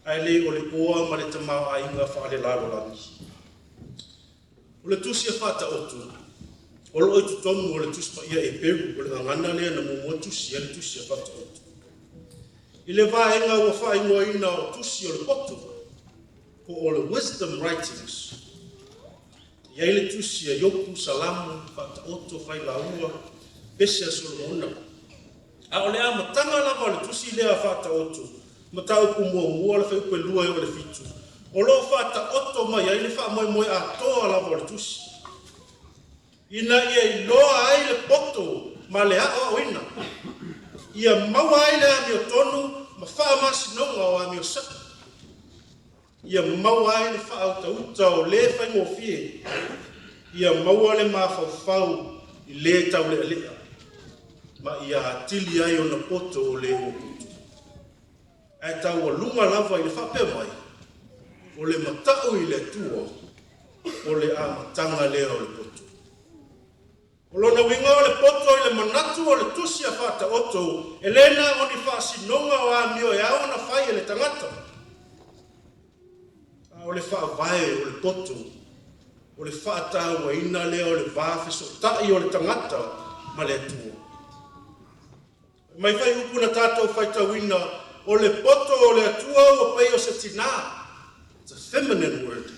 ae le o le oa ma le tamaoaiga faalelalolagi. O le tusi a Faataoto, o lo o i totonu o le tusi paia Eperu, o le gagana lea na muamua tusi ai le tusi a Faataoto. I le vaega ua faaigoaina o tusi o le poto, po o le Wisdom Writings, e i ai le tusi a Iopu, Salamo, Faataoto, Failauga, Pese a Solomona. A o le amataga lava o le tusi lea a Faataoto, mataupu muamua le fuaiupu e 2 e oo i le 7, o lo o faataoto mai ai le faamoemoe atoa lava o le tusi, ina ia iloa ai le poto ma le aoaoina, ia maua ai le amiotonu ma faamasinoga o amio sa'o, ia maua ai le faautauta o le faigofie, ia maua le mafaufau i le taulealea, ma ia atili ai ona poto o le ua putu. Ae taualuga lava i le faapea mai, o le matau i le Atua, o le amataga lea o le poto. O lona uiga o le poto i le manatu o le tusi a Faataoto, e le na o ni faasinoga o amio e ao ona fai e le tagata, A o le faavae o le poto, o le faatauaina lea o le va fesootai o le tagata ma le Atua. Mai fai upu na tatou faitauina, o le poto o le Atua ua pei o se tinā. It's a feminine word.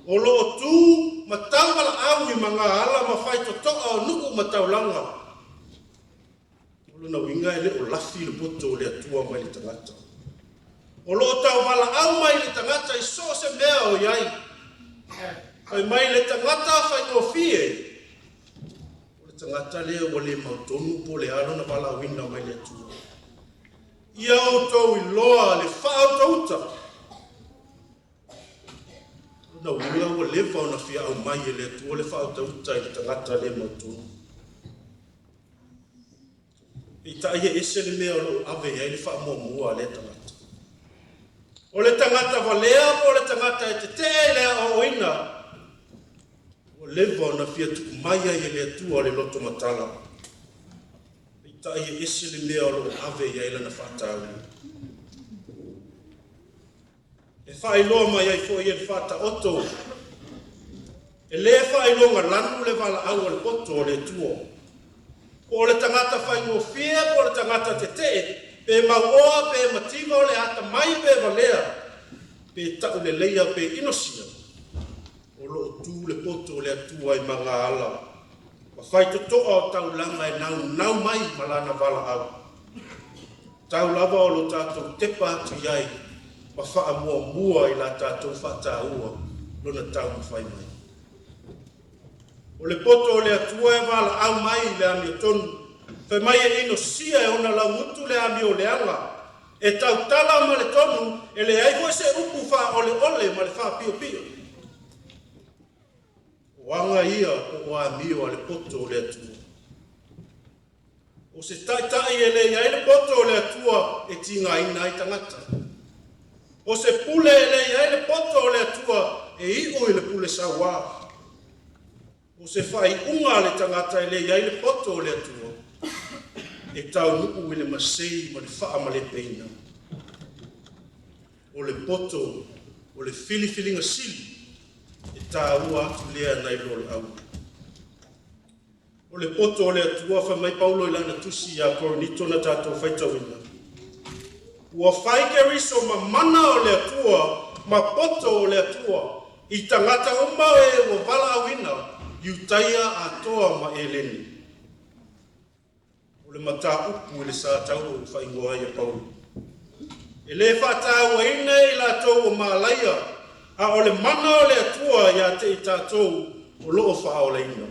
O lo o tu ma tauvalaau i magaala ma faitotoa o nuu ma taulaga. O lona uiga e le o lafi le poto o le Atua mai le tagata. O lo o tauvalaau mai le tagata i so o se mea o i ai. Fai mai le tagata faigofie, o le tagata lea ua le mautonu po o le a lona valaauina mai le Atua. Ia outou iloa le faautauta. Na uiga ua leva ona fia aumai e le Atua le faautauta i le tagata le mautonu. Peitai e ese le mea o lo o ave i ai le faamuamua a lea tagata. O le tagata valea po o le tagata e tetee i le aoaoina, ua leva ona fia tuu mai ai e le Atua le loto matala. Peitai e ese le mea o lo o ave i ai lana faataua. E faailoa mai ai foi e le faataoto, e le faailoga lanu le valaau a le poto o le Atua. Po o le tagata faigofie po o le tagata tetee, pe mauoa pe mativa o le atamai pe valea, pe tauleleia pe inosia, o lo o tu le poto o le Atua i magaala, ma faitotoa o taulaga e naunau mai ma lana valaau. Tau lava o lo tatou tepa atu i ai, ma faamuamua i la tatou faataua lona taumafai mai. O le poto o le Atua e valaau mai i le amiotonu, fai mai e inosia e ona laugutu le amio leaga, e tautala ma le tonu, e leai foi se upu faaoleole ma le faapiopio. O aga ia po o amio a le poto o le Atua. O se taitai e le i ai le poto o le Atua e tigaina ai tagata. O se pule e le i ai le poto o le Atua e iu i le pule sauā. O se faaiuga a le tagata e le i ai le poto o le Atua, e taunuu i le masei ma le faamalepeina. O le poto o le filifiliga sili e taua atu lea nai lo le auro. O le poto o le Atua fai mai Paulo i lana tusi ia Korinito na tatou faitauina. Ua fai Keriso ma mana o le Atua ma poto o le Atua i tagata uma e ua valaauina Iutaia atoa ma Eleni. O le mataupu i le sa tauro ua faaigoa ai e Paulo. E le faatauaina i latou o malaia, a o le mana o le Atua ia te i tatou o lo o faaolaina.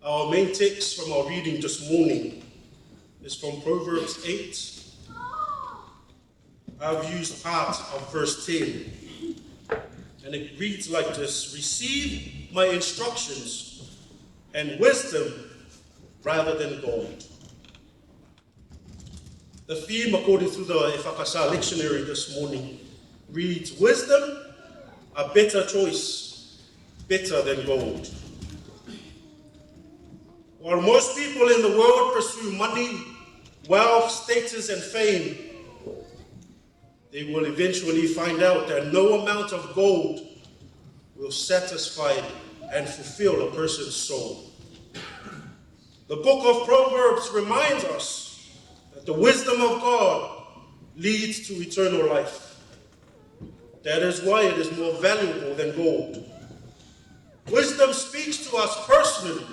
Our main text from our reading this morning is from Proverbs 8. I've used part of verse 10. And it reads like this: "Receive my instructions and wisdom rather than gold." The theme, according to the EFKS lectionary this morning, reads: "Wisdom, a better choice, better than gold." While most people in the world pursue money, wealth, status, and fame, they will eventually find out that no amount of gold will satisfy and fulfill a person's soul. The book of Proverbs reminds us that the wisdom of God leads to eternal life. That is why it is more valuable than gold. Wisdom speaks to us personally,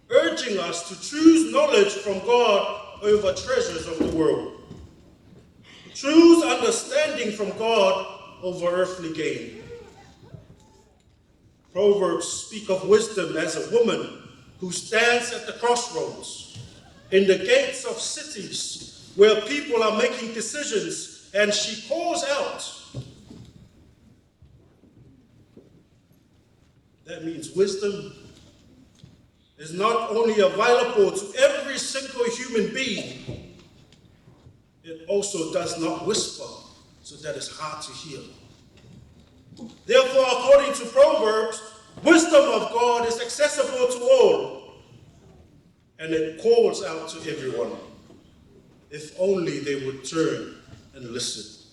urging us to choose knowledge from God over treasures of the world. Choose understanding from God over earthly gain. Proverbs speak of wisdom as a woman who stands at the crossroads, in the gates of cities where people are making decisions, and she calls out. That means wisdom is not only available to every single human being, it also does not whisper so that it's hard to hear. Therefore, according to Proverbs, wisdom of God is accessible to all, and it calls out to everyone. If only they would turn and listen.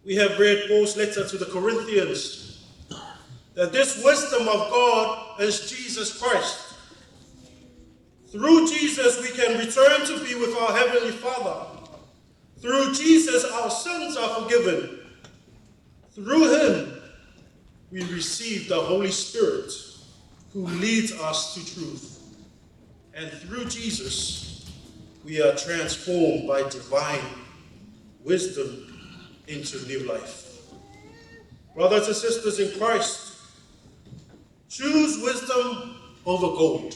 We have read Paul's letter to the Corinthians that this wisdom of God is Jesus Christ. Through Jesus, we can return to be with our Heavenly Father. Through Jesus, our sins are forgiven. Through Him, we receive the Holy Spirit who leads us to truth. And through Jesus, we are transformed by divine wisdom into new life. Brothers and sisters in Christ, choose wisdom over gold.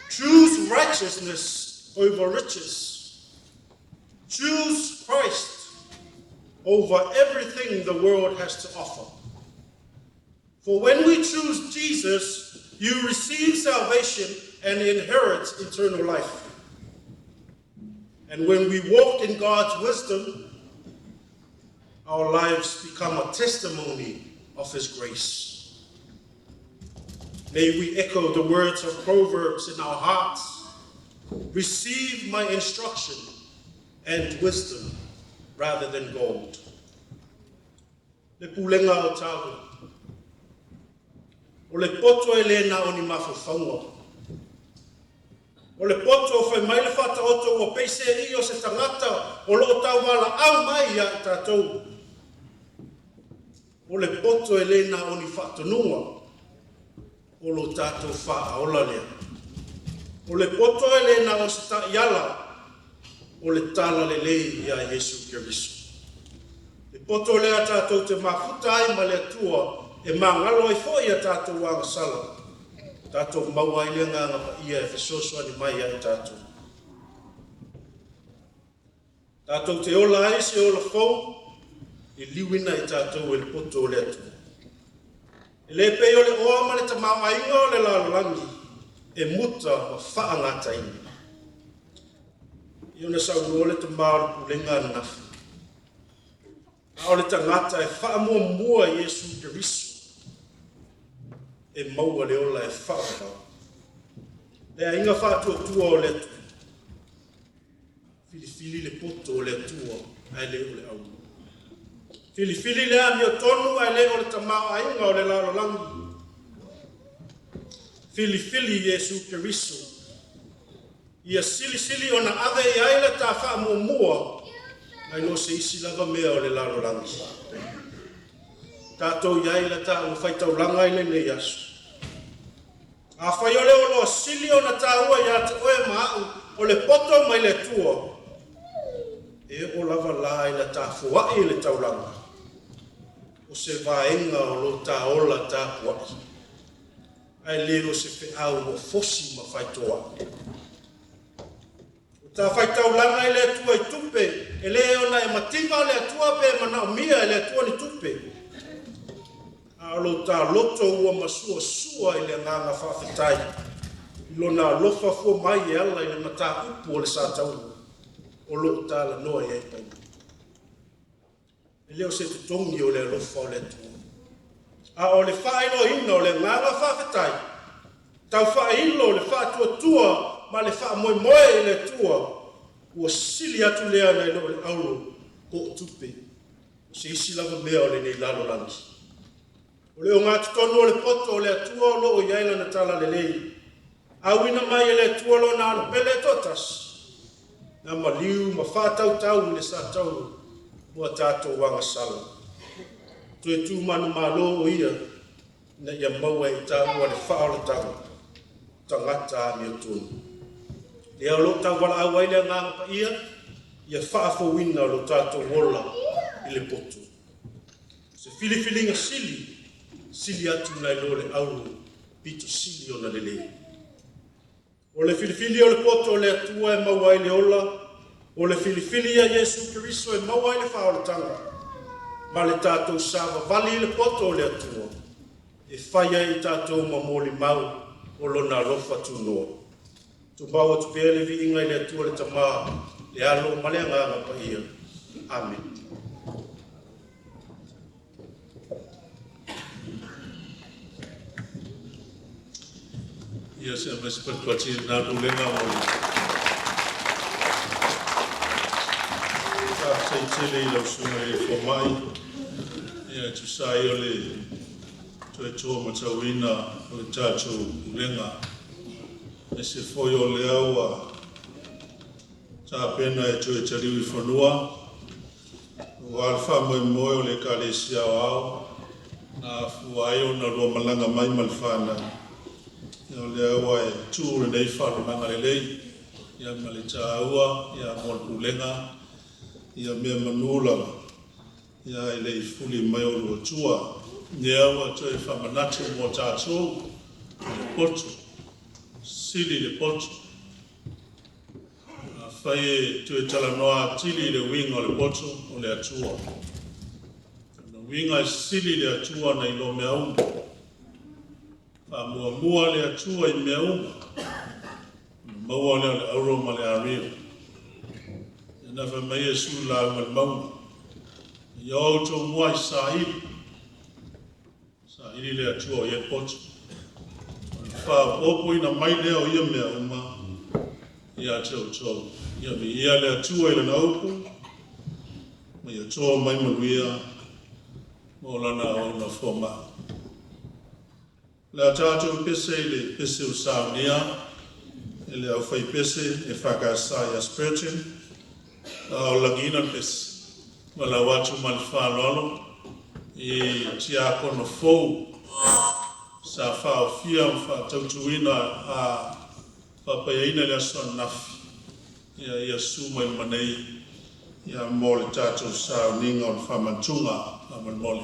Choose righteousness over riches. Choose Christ over everything the world has to offer. For when we choose Jesus, you receive salvation and inherit eternal life. And when we walk in God's wisdom, our lives become a testimony of His grace. May we echo the words of Proverbs in our hearts. Receive my instruction and wisdom rather than gold. Le pulega o tāua. O le poto e le na o ni mafaufauga. O le poto o fai mai le Faataoto ua peise i o se tagata o loo tauvalaau mai ia i tatou. O le poto e le na o ni faatonuga o lo tatou faaola lea. O le poto e le na o se taiala o le tala lelei ia Iesu Keriso. Le poto lea tatou te mafuta ai ma le Atua e magalo ai foi ia tatou agasala. Tatou maua ai le Agaga Paia e fesoasoani mai ia i tatou. Tatou te ola ai se ola fou e liuina i tatou e le poto o le Atua. E le pei o le oa ma le tamaoaiga o le lalolagi e muta ma faagataina. I ona saunoa le tama o le pulega ananafi. A o le tagata e faamuamua i Iesu Keriso e maua le ola e faavavau. Le aiga faatuatua o le Atua. Filifili le poto o le Atua ae le o le auro. Filifili le amiotonu ae le o le tamaoaiga o le lalolagi. Filifili Iesu Keriso. Ia silisili ona ave i ai le ta faamuamua nai lo se isi lava mea o le lalolagi. Tatou i ai la taua faitaulaga i lenei aso. Afai o le oloa sili ona taua ia te oe ma a'u o le poto mai le Atua, e oo lava la i la ta foa'i i le taulaga, o se vaega o lo ta ola tapua'i, ae le o se feau ua fosi ma faitoa'i. O ta faitaulaga i le Atua i tupe, e le ona e mativa le Atua pe manaomia e le Atua ni tupe. A o lo ta loto ua masuasua i le agaga faafetai, i lona alofa fua mai e ala i le mataupu o le sataua, o loo talanoa i ai Paia. E le o se totogi o le alofa o le Atua. A o le faailoaina o le agaga faafetai, tau faailo le faatuatua ma le faamoemoe i le Atua, ua sili atu lea nai lo le auro po o tupe, o se isi lava mea o lenei lalolagi. O le ogatotonu o le poto o le Atua o loo i ai lana tala lelei. Auina mai e le Atua lona alo pele e toatasi, na maliu ma faatautau i le satauro mo a tatou agasala. Toe tu manumalo o ia ina ia maua e i taua le faaolataga tagata amiotonu. Lea o loo tauvalaau ai le Agaga Paia, ia faafouina o lo tatou ola i le poto. Se filifiliga sili, sili atu nai lo le auro pito sili ona lelei. O le filifili o le poto o le Atua e maua ai le ola, o le filifili ia Iesu Keriso e maua ai le faaolataga, ma le tatou savavali i le poto o le Atua, e fai ai i tatou ma molimau o lona alofa tunoa. Tumau atu pea le viiga i le Atua le Tama, le Alo ma le Agaga Paia. Amen. Ia se aumai se patupati na pulega mo le Faafetai tele i lau Susuga i le Fomai, ia e tusa ai o le toe taumatauina o le tatou Pulega. Aemaise foi o lea ua tapena e toe taliu i fanua, aua le faamoemoe o le Ekalesia Aoao na afua ai ona lua malaga mai ma le fanau. Ia o lea ua e tu lenei faalumaga lelei, ia ma le taua ia mo le pulega, ia mea manu lava, ia e le i fuli mai o lua tua. Lea ua toe faamanatu mo tatou le poto, sili le poto. Afai e toe talanoa atili i le uiga o le poto, o le Atua. O le uiga e sili le Atua nai lo mea uma. Faamuamua le Atua i mea uma, ona maua lea o le auro ma le ario. Ia na fai mai Iesu i le lauga a le mauga, ia o outou muai saili, saili le Atua o ia le poto. Ona faaopoopoina mai lea o ia mea uma ia te outou. Ia viia le Atua i lana upu, ma ia toa mai manuia mo lana auauna fomai. O le a tatou pese i le pese ua saunia e le aufaipese EFKS ia Spurgeon, a o lagiina le pese. Valaau atu ma le faaaloalo i tiakono fou sa faaofia ma faatautoina a faapaiaina i le aso ananafi, ia susu mai i luma nei ia mo le tatou sauniga o le faamantuga faamolemole.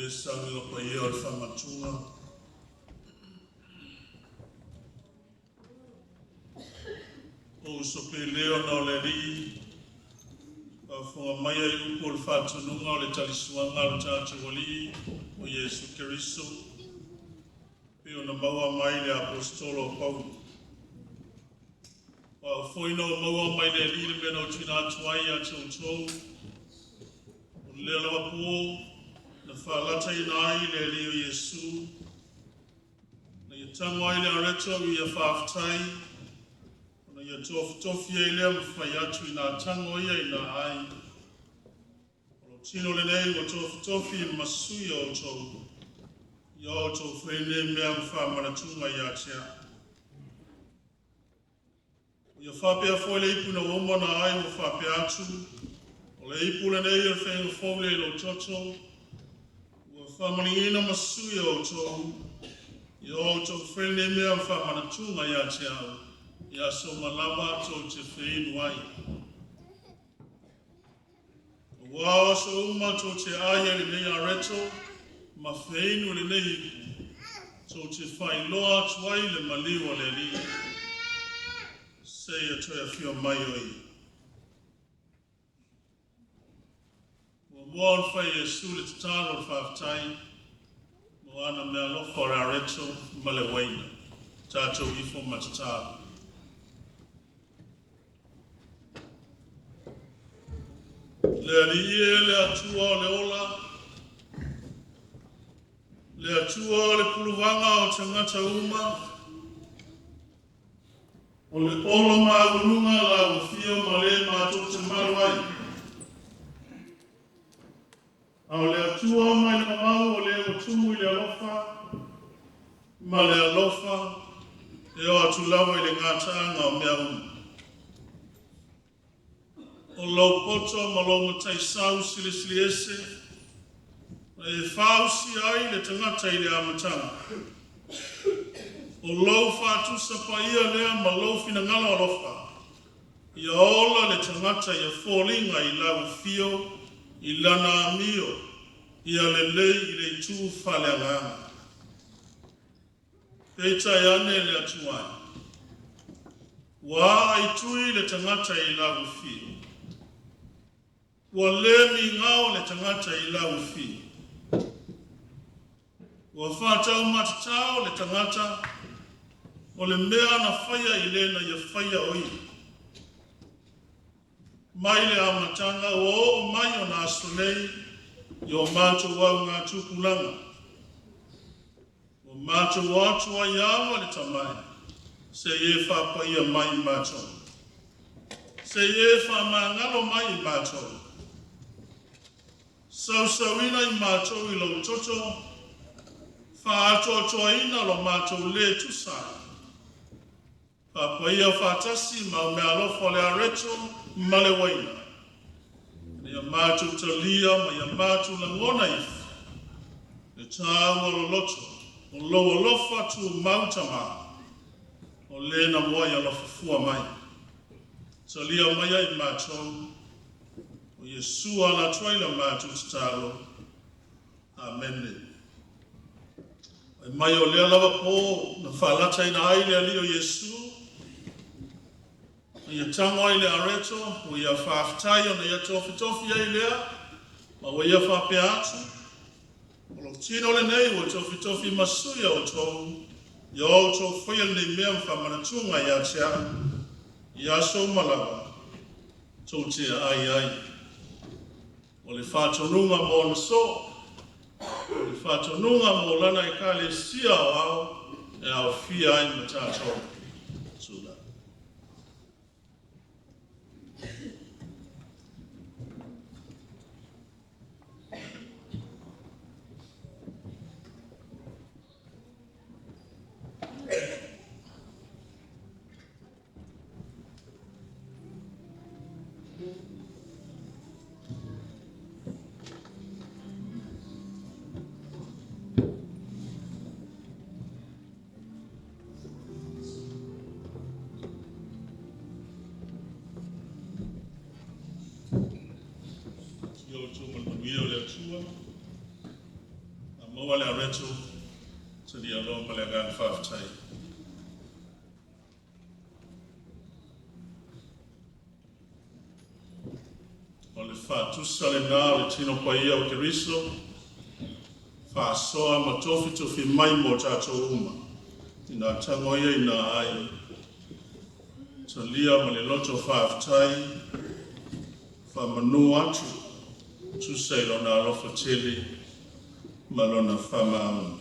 Le sauiga paia o le faamatuga. O uso pele ona o le Alii, faafofoga mai ai upu o le faatonuga o le talisuaga a lo tatou Alii o Iesu Keriso, pei ona maua mai le Aposetolo o Paulo. O au foi na ou maua mai le Alii le mea na ou tuuina atu ai ia te outou, o lea lava po na faalataina ai le Alii o Iesu, na ia tago ai le areto ua ia faafetai, ona ia tofitofi ai lea ma fai atu i nā tago ia ina ai. O lou tino lenei ua tofitofi ma sui o outou, ia outou faia nei mea ma faamanatuga ia te au. Ia faapea foi le ipu ina ua uma ona ai ua faapea atu, o le ipu lenei o le faiga fou lea i lou toto, ua faamaligiina ma sui o outou, ia outou faia lenei mea ma faamanatuga ia te au, i aso uma lava tou te feinu ai. Aua o aso uma tou te ai ai lenei areto ma feinu lenei ipu, tou te faailoa atu ai le maliu o le Alii, seia toe afio mai o ia. Muamua ona fai e Iesu le tatalo o le faafetai mo ana meaalofa o le areto ma le uaina. Tatou ifo ma tatalo. Le Alii e le Atua o le ola, le Atua o le puluvaga o tagata uma, o le olo maualuga lau afio ma le matou te malu ai. A o le Atua mai le mamao o le ua tumu i le alofa, ma le alofa e o atu lava i le gataaga o mea uma. O lou poto ma lou mataisau silisili ese, na e fausia ai le tagata i le amataga. O lou faatusa paia lea ma lou finagalo alofa, ia ola le tagata ia foliga i lau afio i lana amio, ia lelei i le itu faaleagaga. Peitai ane le Atua e, ua aaitui le tagata i lau afio, ua le migao le tagata i lau afio. Ua faataumatatao le tagata o le mea na faia i le na ia faia o ia. Mai le amataga ua oo mai ona aso nei i o matou augatupulaga. Ua matou o atu ai ava le tamai, se i e faapaia mai i matou. Se i e faamagalo mai i matou. Sausauina i matou i lou toto, faaatoatoaina lo matou le tusa ai. Faapaia faatasi ma meaalofa o le areto ma le uaina. Ina ia matou talia ma ia matou lagona ifo le taua loloto o lou alofa tumau tama, o le na muai alofa fua mai. Talia mai ai matou, o Iesu ala atu ai la matou tatalo. Amene. Ai mai o lea lava po na faalataina ai le Alii o Iesu, na ia tago ai le areto, ua ia faafetai ona ia tofitofi ai lea, ma ua ia faapea atu, o lou tino lenei ua tofitofi ma sui o outou, ia outou faia lenei mea ma faamanatuga ia te au, i aso uma lava, tou te ai ai. O le faatonuga mo ona soo, o le faatonuga mo lana ekalesia aoao e aofia ai ma tatou. Tulai. Ia outou ma le manuia o le Atua. Maua le areto, talia loa ma le agaga faafetai. O le faatusa lena o le tino paia o Keriso, faasoa ma tofitofi mai mo tatou uma, ina tago ia ina ai, talia ma le loto faafetai, faamanu atu, tusa i lona alofa tele ma lona faamaoni.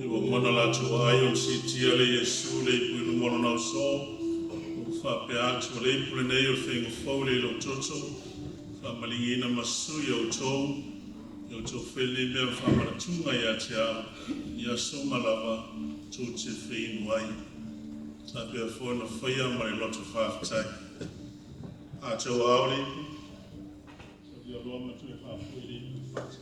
Ua mana latou aai o le siitia le Iesu le ipu i luma o lona ausō, ua faapea atu, “O le ipu lenei o le faiga fou i lou toto, e faamaligiina ma susui e outou. Ia outou faia lenei mea ma faamanatuga ia te au, i aso uma lava tou te feinu ai.” Faapea foi ona faia ma le loto faafetai. A tau ao le ipu, talia loa ma toe faafoi le ipu i le fata.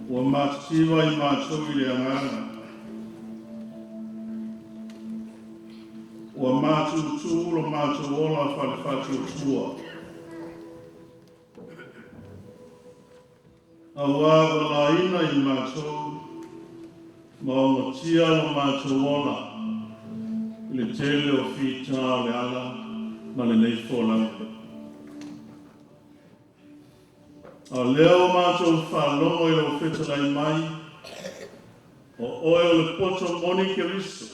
Ua matitiva i matou i le agaga. Ua matutu lo matou ola faale-faatuatua. Auā ua laina i matou ma ogatia lo matou ola i le tele o fitā o le ala ma lenei folauga. A o lea ua matou faalogo i lou fetalai mai, o oe o le poto moni Keriso,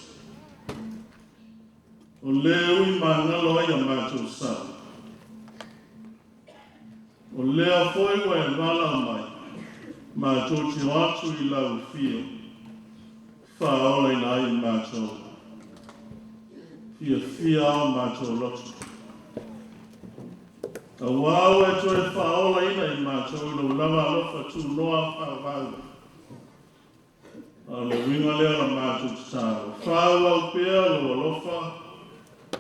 o le ui magalo ai a matou sa. O lea foi ua e valaau mai, matou te o atu i lau afio, faaolaina ai i matou. Fiafia o matou loto. Auā ua e toe faaolaina i matou i lou lava alofa tunoa faavavau. A o le uiga lea o la matou tatalo. Faaauau pea lou alofa,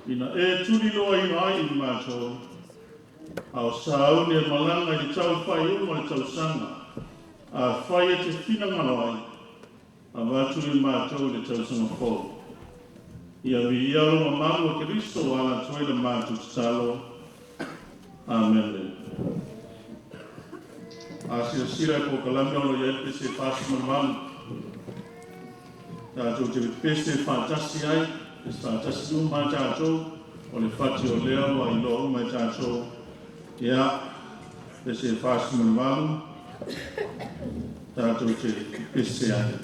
ina e tuliloaina ai i matou, a o sauni e malaga i le tau faaiuga o le tausaga, afai e te finagalo ai, avatu i matou i le tausaga fou. Ia viia lou mamalu o Keriso ua ala atu ai le matou tatalo. Amene. A silasila i polokalame o lo o i ai le pese 48. Tatou te pepese faatasi ai, pese faatasi uma tatou, o le fati o lea ua iloa uma e tatou. Ia, pese 48, tatou te pepese ai.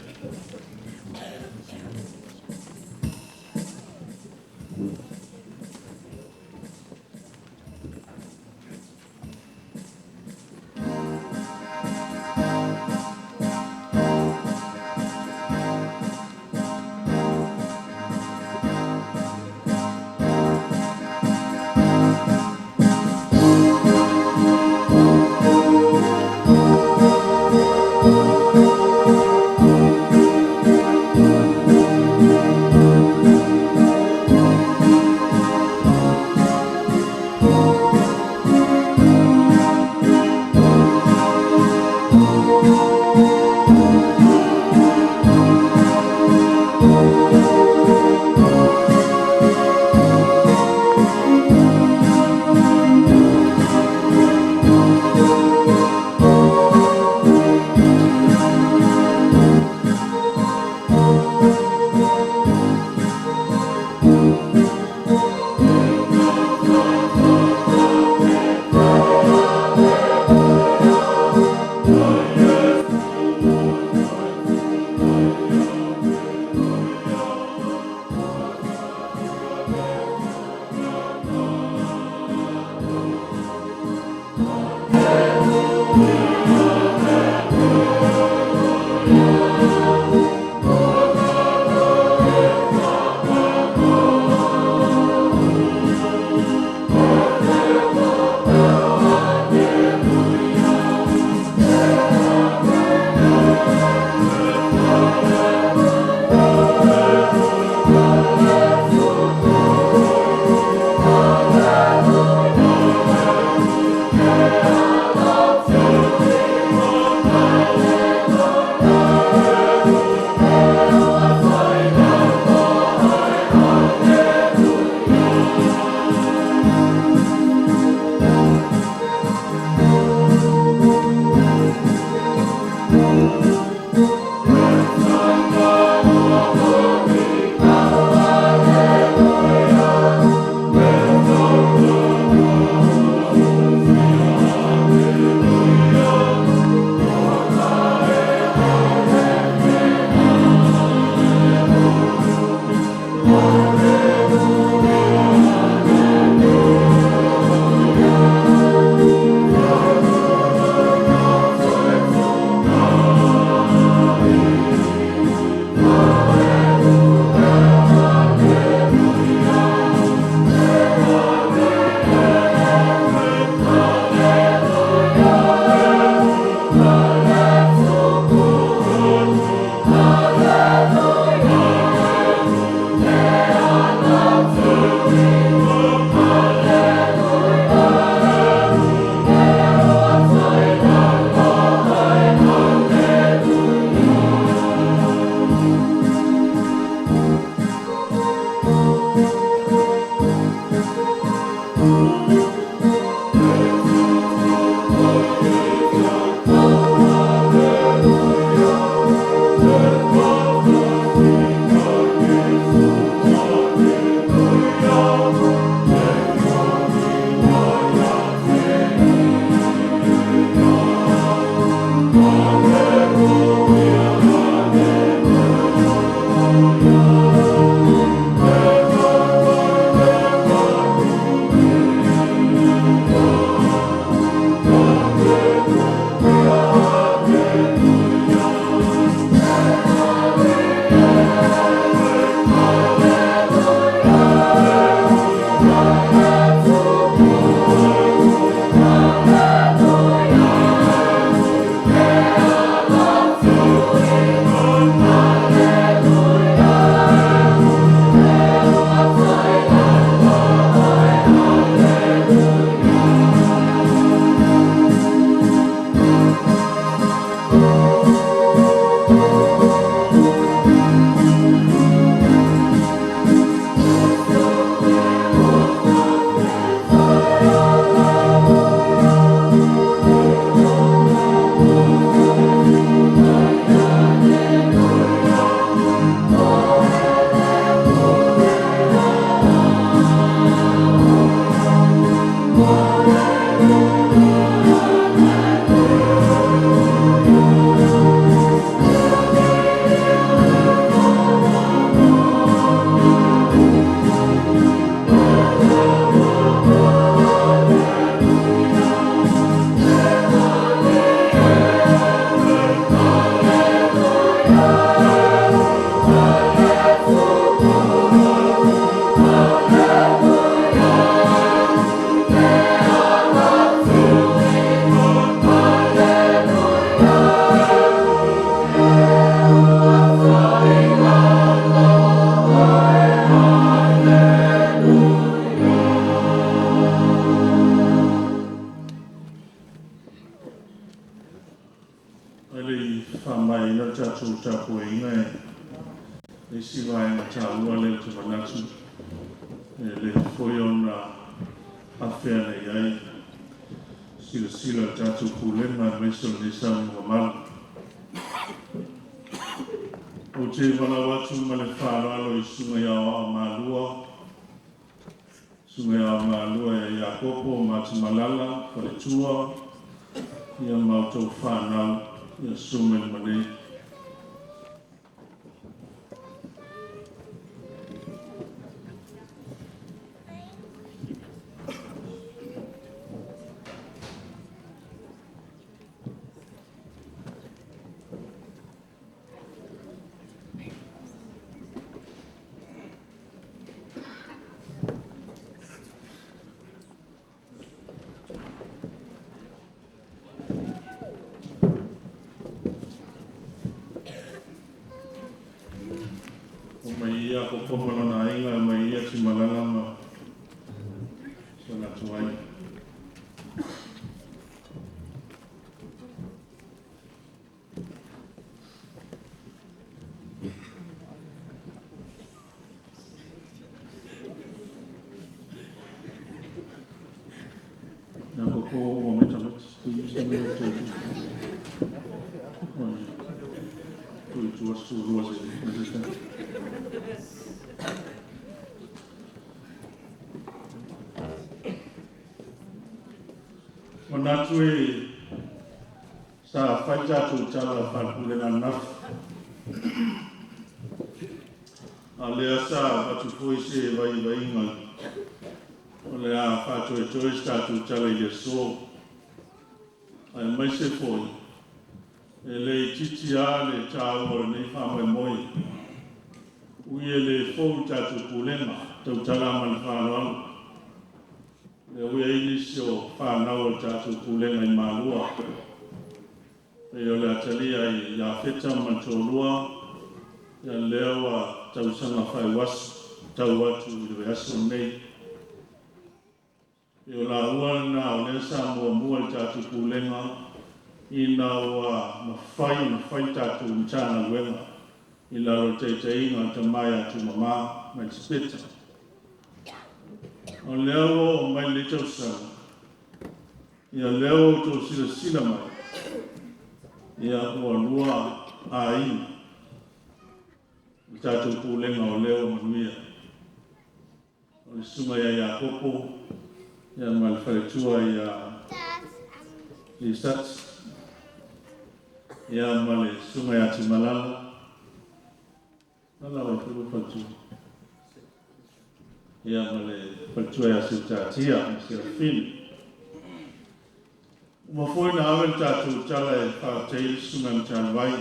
Ae le i faamaeaina le tatou tapuaiga e le isi vaega taua lea ou te manatu e le foi ona afea nei ai silasila le tatou Pulega aemaise o lenei saunoaga mamalu. Ou te valaau atu ma le faaaloalo i Susuga i Aoao Malua, Susuga ia Malua ia Iakopo ma Atimalala, faletua, ia ma outou fanau, ia susu mai luma nei. Omai ia Iakopo ma lona aiga, omai ia Timalala ma si o latou aiga. Iakopo ua mai tamaiti, tui se mea o tui. Tui tua 12 se. Manatu e sa fai tatou tala faalepulega ananafi. A o lea sa avatu foi se vaivaiga o le a faatoetoe se tatou tala i le aso. Aemaise foi e le itiiti lava le taua o lenei faamoemoe. Ui e le fou i le tatou pulega, tautala ma le faaaloalo. Lea ua i ai nisi o fanau o le tatou pulega i Malua, pei o le atalia i Iafeta ma le toalua, ia lea ua tausaga faaiuaso tau atu i le vaiaso lenei. Pei o laua lena o lea sa muamua i le tatou pulega ina ua mafai ona fai le tatou Matagaluega i lalo o le taitaiga a le tama ia Tumama ma Elisapeta. O lea ua oo mai lenei tausaga, ia lea ua outou silasila mai, ia ua lua aiga le tatou pulega o lea ua manuia. O le susuga ia Iakopo ia ma le faletua ia Lisati ia ma le susuga ia Timalala. Lala o le faletua. Ia ma le faletua ia Seutatia ma Serafini. Uma foi na ave le tatou tala e faafetai ai le Susuga i le Matavai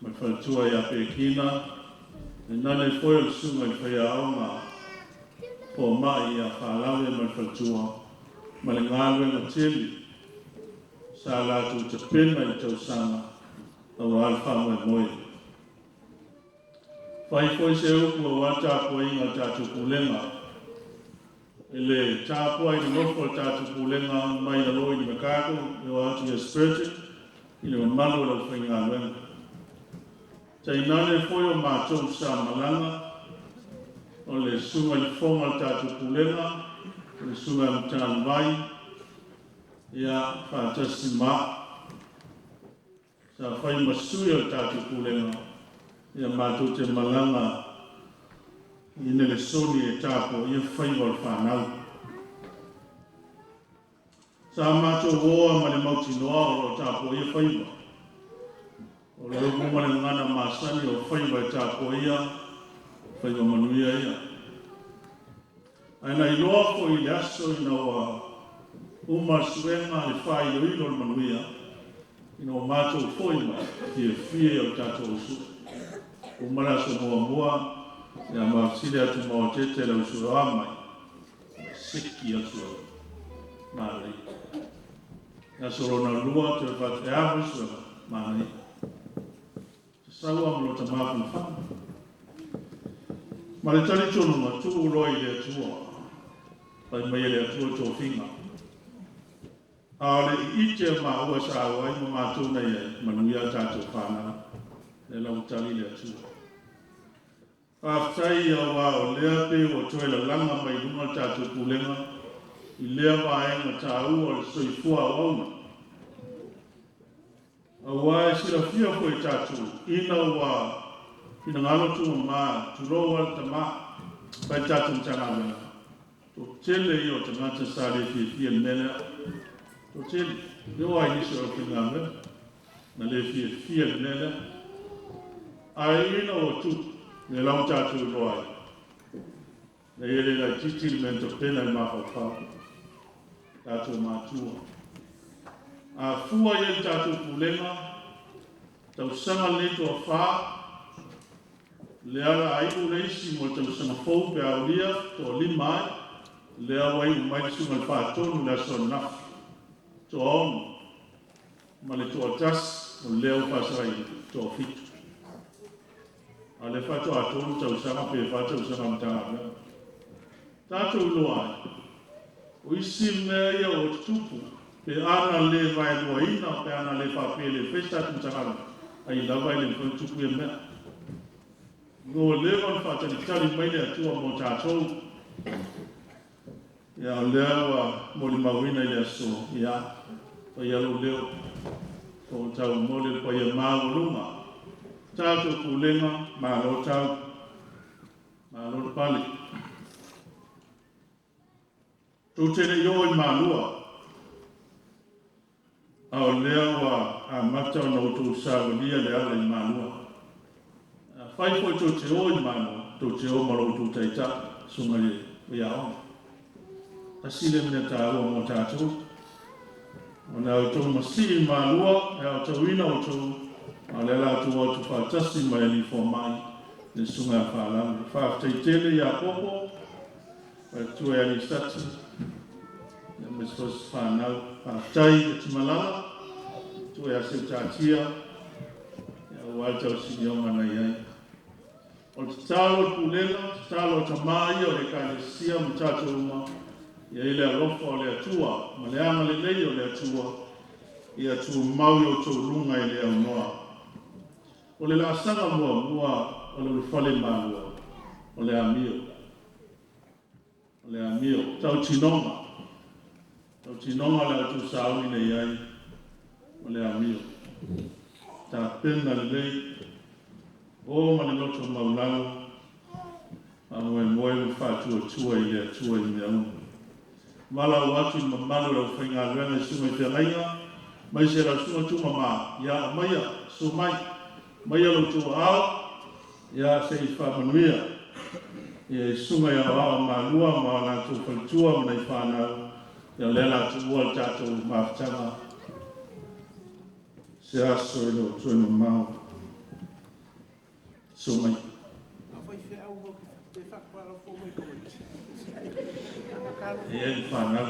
ma le faletua ia Pekina, le nane foi o le Susuga i le Faiaoga Fomai ia Faalave ma le faletua, ma le galuega tele sa latou tapena i le tausaga aua le faamoemoe. Fai foi se upu aua le tapuaiga a le tatou Pulega. I le tapuai nonofo a le tatou Pulega mai lalo i Nimakago e oo atu i Ashburton i le mamalu o le aufaigaluega. Tainane foi o matou sa malaga, o le Susuga i le Fofoga o le tatou Pulega, o le Susuga ia Matalivai, ia faatasi ma au. Sa fai ma sui o le tatou Pulega ia matou te malaga i Nelesoni e tapuaia faiva o le fanau. Sa matou oa ma le mautinoa o lo o tapuaia faiva. O le upu ma le gagana masani o faiva e tapuaia, faiva manuia ia. Ae na iloa foi i le aso ina ua uma le suega le faailoilo o le manuia, ina ua matou foi mai, fiafia ia o le tatou uso. Uma le aso muamua, ia ma fesili atu ma Otete le uso e a mai, seki atu au. Manaia. Le aso lona lua, toe fai atu, e a mai suega, manaia. Sau lava ma lota mafanafana. Ma le talitonuga, tuu loa i le Atua. Fai mai e le Atua tofiga. A o le iite o maua sa auai ma matou na i ai, manuia a tatou fanau, lea la ua tali le Atua. Faafetai auā o lea pei ua toe lalaga mai i luga le tatou pulega i lea vaega taua o le soifua auauna. Auā e silafia foi e tatou, ina ua finagalo Tumama, tulou lava le tama, fai le tatou Matagaluega, toatele ia o tagata sa le fiafia i le mea lea. Toatele, e oo lava i nisi o le aufaigaluega na le fiafia i le mea lea. Ae ina ua tupu, lea la ua tatou iloa ai, leai e le laitiiti le mea na tapena e le mafaufau, tatou matua. A fua i ai le tatou pulega, tausaga lenei toafa, lea la a iu le isi mo le tausaga fou pe a aulia, toalima ai, lea ua iu mai le susuga i le Faatonu i le aso ananafi, toaono ma le toatasi o lea ua faasagaina, toafitu. A o lea faatoa 3 tausaga pe 4 tausaga o le Matagaluega. Tatou iloa ai, o isi mea ia ua tutupu, pe ana le vaeluaina, pe ana le faapea e le faia se tatou Matagaluega, ai lava e le mafai ona tupu ia mea. Ua leva ona faatalitali mai le Atua mo tatou. Ia, o lea ua molimauina i le aso, ia, fai lou leo, o tau momoli le paia maualuga. Tatou pulega, malo tau, malo le pale. Tou te le i oo i Malua, a o lea ua amata ona outou savalia le ala i Malua. Afai foi tou te o i Malua, tou te o ma lo outou taitai, susuga i le faiaoga. Tasi lea mea taua mo tatou. Ona outou masii i Malua e aotauina outou, a o lea la outou o atu faatasi ma le alii fomai, le susuga ia Faalalo. Faafetai tele ia Popo, faletua ia Lisati, ia aemaise foi o se fanau. Faafetai ia Timalala, faletua ia Seutatia, ia aua le tausinioga na i ai. O le tatalo a le pulega, tatalo a tama ia o le Ekalesia ma tatou uma, ia i ai le alofa o le Atua ma le agalelei o le Atua, ia tumau i outou luga e le aunoa. O le laasaga muamua o le ulufale i Malua, o le amio. O le amio, tautinoga. Tautinoga o le a outou sauni nei ai, o le amio. Tapena lelei, o ma le loto maualalo, faamoemoe ma faatuatua i le Atua i mea uma. Valaau atu i le mamalu o le aufaigaluega i susuga i feagaiga, aemaise lau susuga Tumama, ia aumaia, susu mai, aumaia lo outou aao, ia se i faamanuia ia i susuga i aoao Malua ma o latou faletua ma nai fanau, ia o lea o le a tuua le tatou mafutaga se aso e le o toe mamao. Susu mai. E i ai le fanau,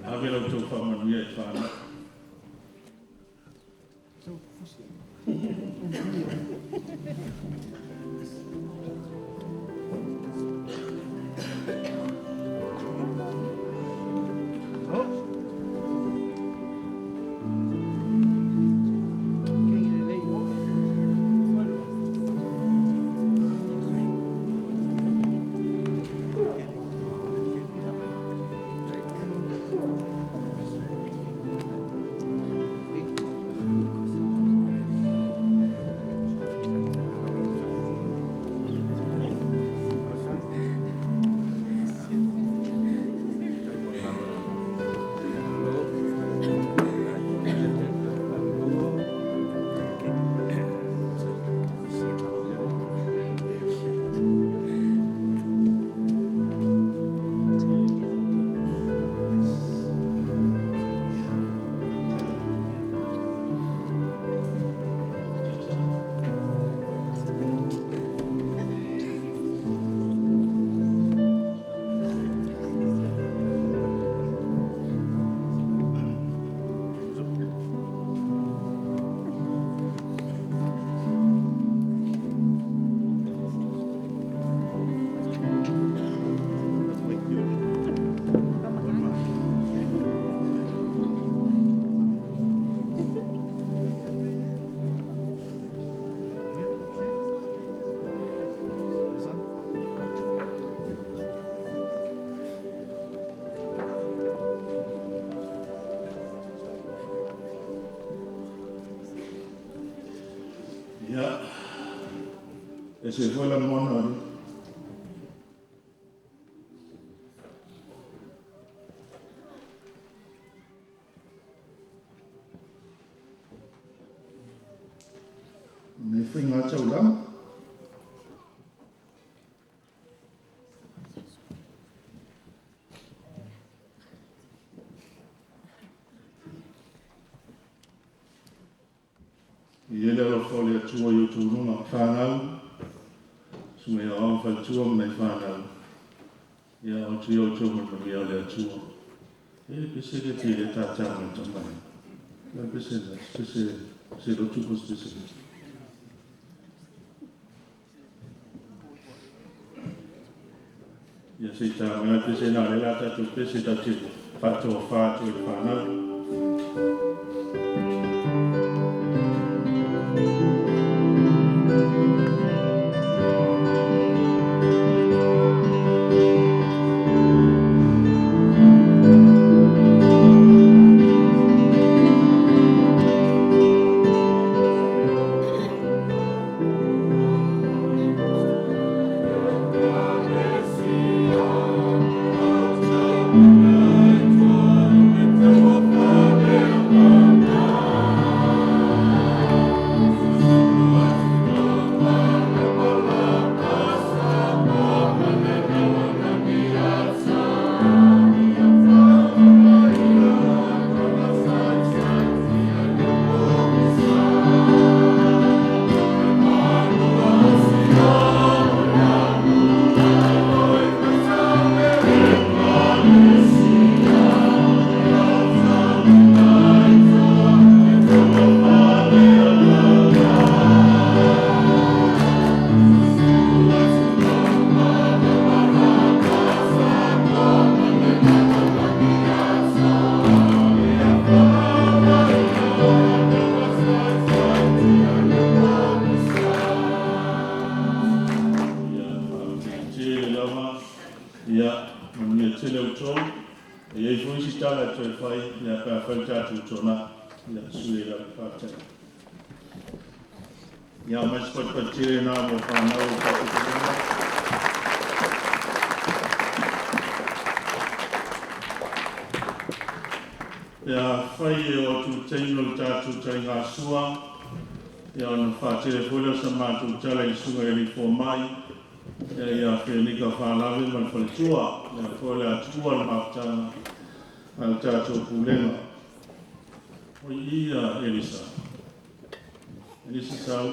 ave la outou faamanuia i fanau. Ia, ese foi lagona o le Nei faiga taulaga. I ai le alofa o le Atua i outou luga, fanau, susuga ia Aoao ma Faletua ma nai fanau, ia o atu ia outou ma le manuia o le Atua. E le pese le pei le tata ma le tama lea. Le pese le pese se lotu po se pese le. Ia se i tā mai le pese na le la tatou pese tatou te faatofa atu i le fanau. Ia, faafetai tele lava. Ia, manuia tele outou. E i ai foi isi tala e toe fai, ia, pe afai le tatou tonai. Ia, sui ai lava. Faafetai. Ia, aumai se patupatu tele na mo fanau o le tatou Pulega. Pe afai e oo atu i le taimi o le tatou taligasua, ia ona faatele foi lea o sa matou tala i le Susuga i le Alii Fomai, ia ia Fenika Faalave ma le faletua, lea foi o le a tuua le mafutaga a le tatou Pulega. O i i Elisa. Elisa Sau.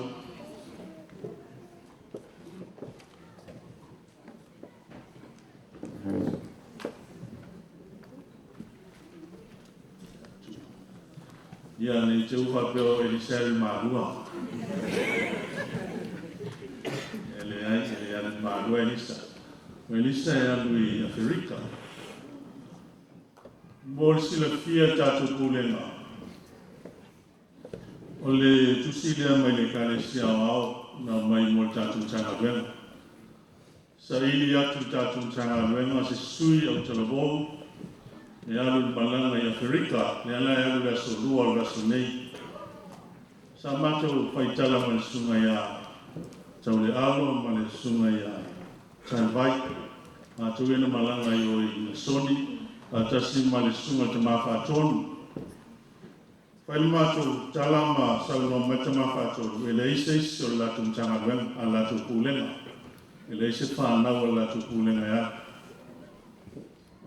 Ia, ne i te i faapea o Elisa e alu i Malua. E leai, e le alu i Malua Elisa. O Elisa e alu i Aferika. Mo le silafia e le tatou Pulega, o le tusi lea mai le Ekalesia Aoao na aumai mo le tatou Matagaluega. Saili atu i le tatou Matagaluega se sui autalavou e alu i le malaga i Aferika, lea la e alu i le aso 2 o le vaiaso nei. Sa matou faitala ma le susuga ia Taulealo ma le susuga ia Talivai, matou ia na malaga i o i Nasoni, faatasi ma le susuga i le Tama Faatonu. Fai le matou tala ma saunoa mai le Tama Faatonu, e leai se isi o le latou Matagaluega, a le latou Pulega, e leai se fanau a le latou Pulega e alu.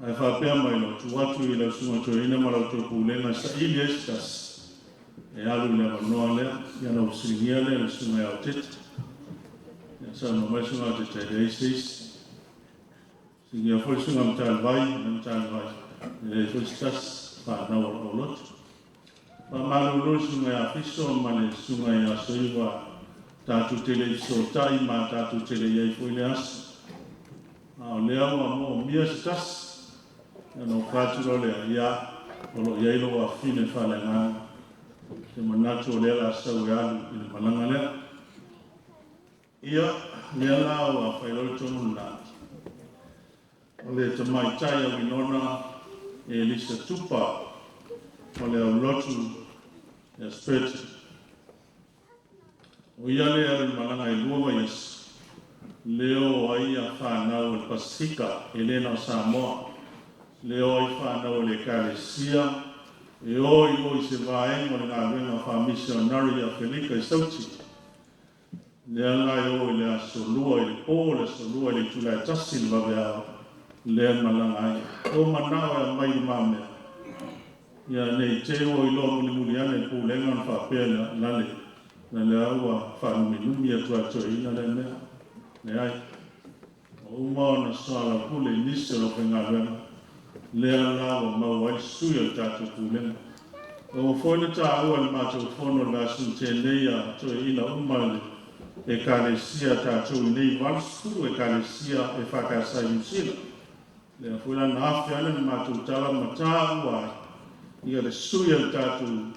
Ae faapea mai lau tu atu i lau Susuga Toeaina ma la outou Pulega e saili ai se tasi e alu i le avanoa lea, ia ona ou fesiligia lea i le Susuga ia Otete. Ia saunoa mai le Susuga ia Otete e leai se isi. Fesiligia foi le Susuga ia Matalivai, le Matalivai, e leai foi se tasi, fanau a le aulotu. Faamalulu i le Susuga ia Fiso ma le Susuga ia Soiva tatou te le i fesootai ma tatou te le i ai foi i le aso. A o lea ua moomia se tasi, ona ou fai atu loa lea, ia, o lo o i ai lou afafine faaleagaga. Ou te manatu o lea o le a sau e alu i le malaga lea. Ia, lea la ua fai loa le tonu lena. O le tamaitai a Winona Elisa Tupa o le aulotu ia Spurgeon. O ia lea e alu i le malaga e 2 vaiaso, lea e o ai fanau a le Pasefika, e le na o Samoa, lea e o ai fanau a le Ekalesia, e o i o i se vaega o le galuega faamisionare i Afelika i Sauti. Lea la e o i le Aso Lua i le po, le Aso Lua i le itula e 1 i le vaveao, lea e malaga ai. O manao e aumai i lumamea, ia ne i te i ua iloa mulimuli ane e le Pulega ona faapea lea, lale, na lea ua faalumilumi atu lava e toeaiina lea mea. Leai. Ua uma ona soalaupule i nisi o le aufaigaluega, lea la ua maua ai le sui o le tatou Pulega. Ua foi na taua i le matou fono i le vaiaso na tea nei a toeaiina uma i le Ekalesia tatou i nei 80 Ekalesia EFKS i Niu Sila. Lea foi la na afe ane le matou tala ma taua ai ia le sui a le tatou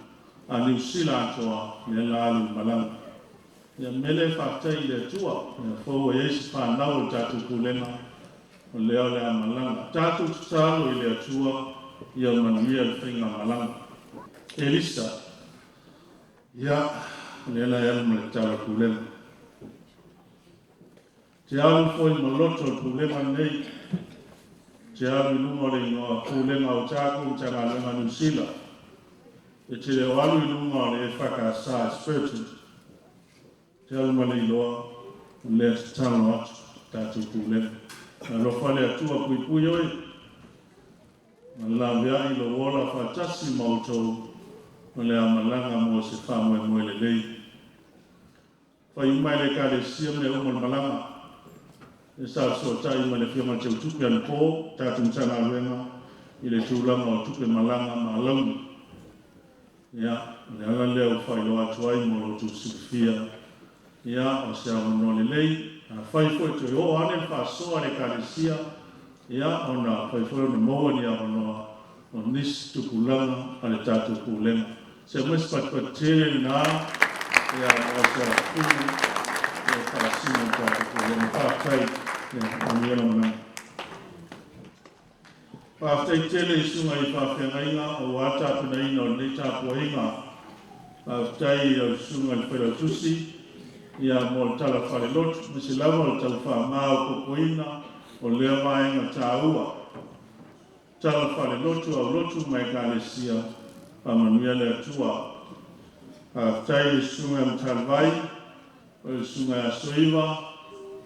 a Niu Sila atoa lea la alu i le malaga. Ia mele faafetai i le Atua, lea foi ua i ai se fanau o le tatou Pulega, o lea o le a malaga. Tatou tatalo i le Atua ia manuia le faigamalaga. Elisa, Ia, o lea la e alu ma le tatalo a le Pulega. Te alu foi ma loto le Pulega lenei, te alu i luga o le igoa Pulega o Otago Matagaluega a Niu Sila. E te le o alu i luga o le EFKS Spirited, te alu ma le iloa o lea tatalo atu tatou Pulega. Alofa le Atua puipui oe ma laveai lou ola faatasi ma outou o le a malaga mo se faamoemoe lelei. Fai uma e le Ekalesia mea uma o le malaga. E sa fesootai ma le Afioga i le Teutupe anapo, tatou Matagaluega i le tulaga o tupe malaga ma alauni. Ia, o le ala lea ua faailoa atu ai mo lo outou silafia. Ia, o se avanoa lelei, afai foi toe oo ane le faasoa a le Ekalesia, ia, ona fai foi ona maua ni avanoa o nisi tupulaga a le tatou Pulega. Se aumai se patupatu tele lena ia mo se afufulu e faasino le tatou Pulega. Faafetai ia manuia lau malaga. Faafetai tele i susuga i faafeagaiga aua tapenaina o lenei tapuaiga. Faafetai i lau susuga i le Failautusi ia mo le tala faalelotu aemaise lava o le tau faamaopoopoina o lea vaega taua. Tala faalelotu aulotu ma Ekalesia, faamanuia le Atua. Faafetai i le Susuga ia Matalivai, o le Susuga ia Soiva,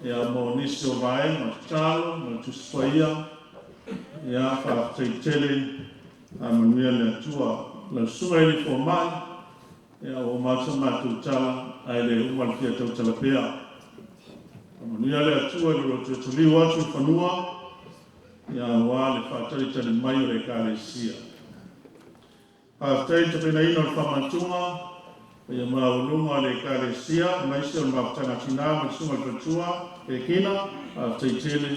ia mo nisi o vaega o tatalo ma le Tusi Paia, ia faafetai tele, faamanuia le Atua. Lau Susuga i le Fomai, ia ua uma atu sa matou tala, ae le uma le fia tautala pea. Faamanuia le Atua i lo outou taliu atu i fanua, Ia aua le faatalitali mai o le Ekalesia. Faafetai i le tapenaina o le faamantuga paia maualuga a le Ekalesia aemaise o le mafutaga tina ma le susuga i le faletua Kekina. Faafetai tele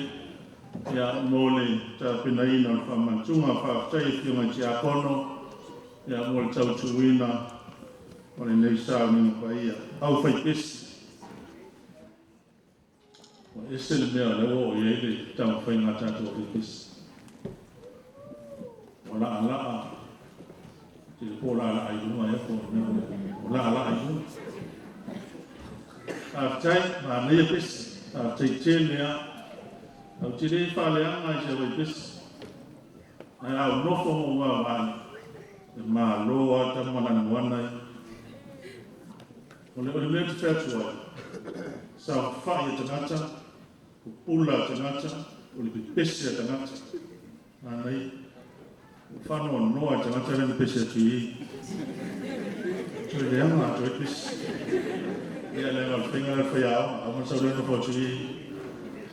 ia mo le tapenaina o le faamantuga. Faafetai i afioga i tiakono ia mo le tautuina o lenei sauniga paia. Aufaipesi. Ua ese le mea o lea ua oo i ai le taumafaiga a tatou ofisa. Ua laalaa, te le po laalaa i luga ea po o le mea ua laalaa i luga. Faafetai, manaia pesi. Faafetai tele lava. Ou te le faaleaga i se aufaipesi. Ae a ou nofo ma ou vaavaai, e malo lava tama lanoana ia. O le mea ou te fai atu ai, saofai a tagata, pupula a tagata, o le pepese a tagata. Manaia. Ua faanoanoa i le tagata lea na pese atu i i. Toe leaga atu ai pese. Ia, leaga o le faiga lea o le faiaoga, aua ne i sau loa nofo atu i i.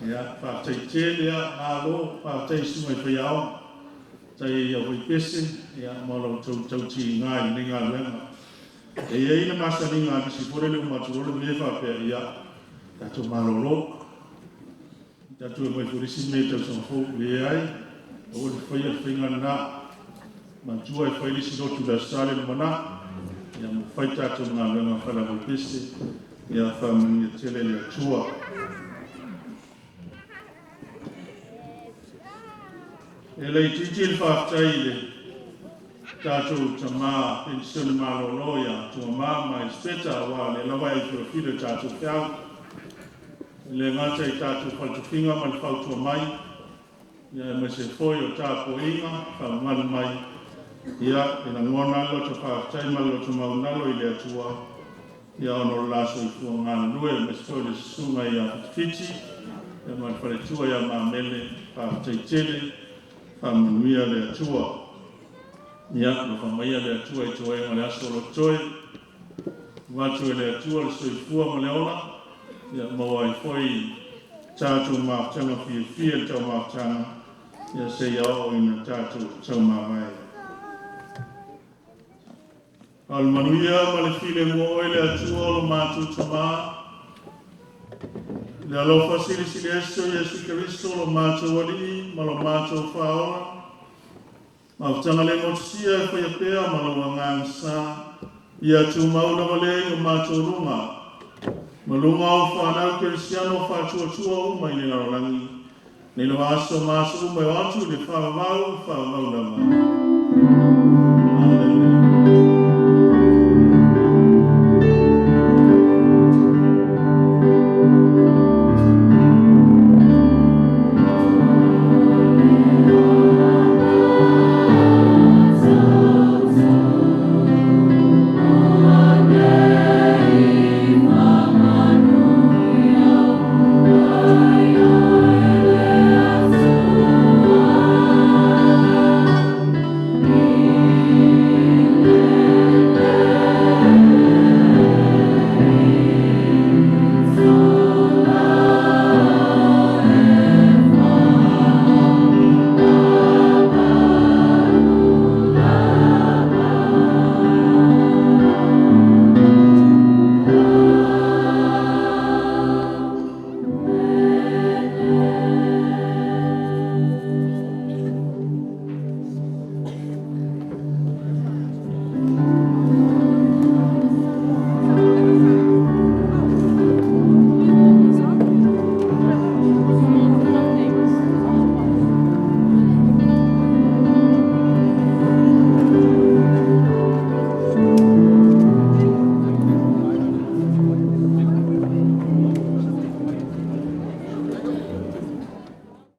Ia, faafetai tele lava, malo, faafetai i susuga i faiaoga, faafetai i au faipese, ia, ma lo outou tautiga i lenei galuega. E i ai le masaniga a nisi foi lele uma atu loa le mea faapea, ia, tatou malolo, tatou omai foi i le isi Mei tausaga fou. Leai, aua le faia le faiga lena. Manatua e fai le isi lotu i le Aso Sa le lumanai, ia ma fai tatou galuega faalauaipese, ia faamanuia tele le Atua. E laitiiti le faafetai i le. Tatou tama penisione malolo ia Tuamā ma Esipeta aua o lea lava e aufilafila i le tatou feau. E le gata i tatou faletofiga ma le fautua mai, ia aemaise foi o tapuaiga faamamalu mai, ia e lagona lava le loto faafetai ma le loto maualalo i le Atua, ia ona o le la soifua galulue, aemaise foi o le susuga ia Fitifiti ia ma le faletua ia Mamele, faafetai tele, faamanuia le Atua. Ia, alofa maia le Atua i toega o le aso o lo o totoe. Avatu e le Atua le soifua ma le ola, ia maua ai foi tatou mafutaga fiafia i le taumafataga, ia seia oo ina tatou taumavae. A o le manuia ma le filemu o oe le Atua o lo matou Tama, le alofa silisili ese o Iesu Keriso lo matou Alii ma lo matou Faaola, mafutaga le motusia e faia pea ma lou Agaga Sa, ia tumau lava lea i o matou luga, ma luga o fanau kerisiano faatuatua uma i le lalolagi, nei lava aso ma aso uma e oo atu i le faavavau, faavavau lava.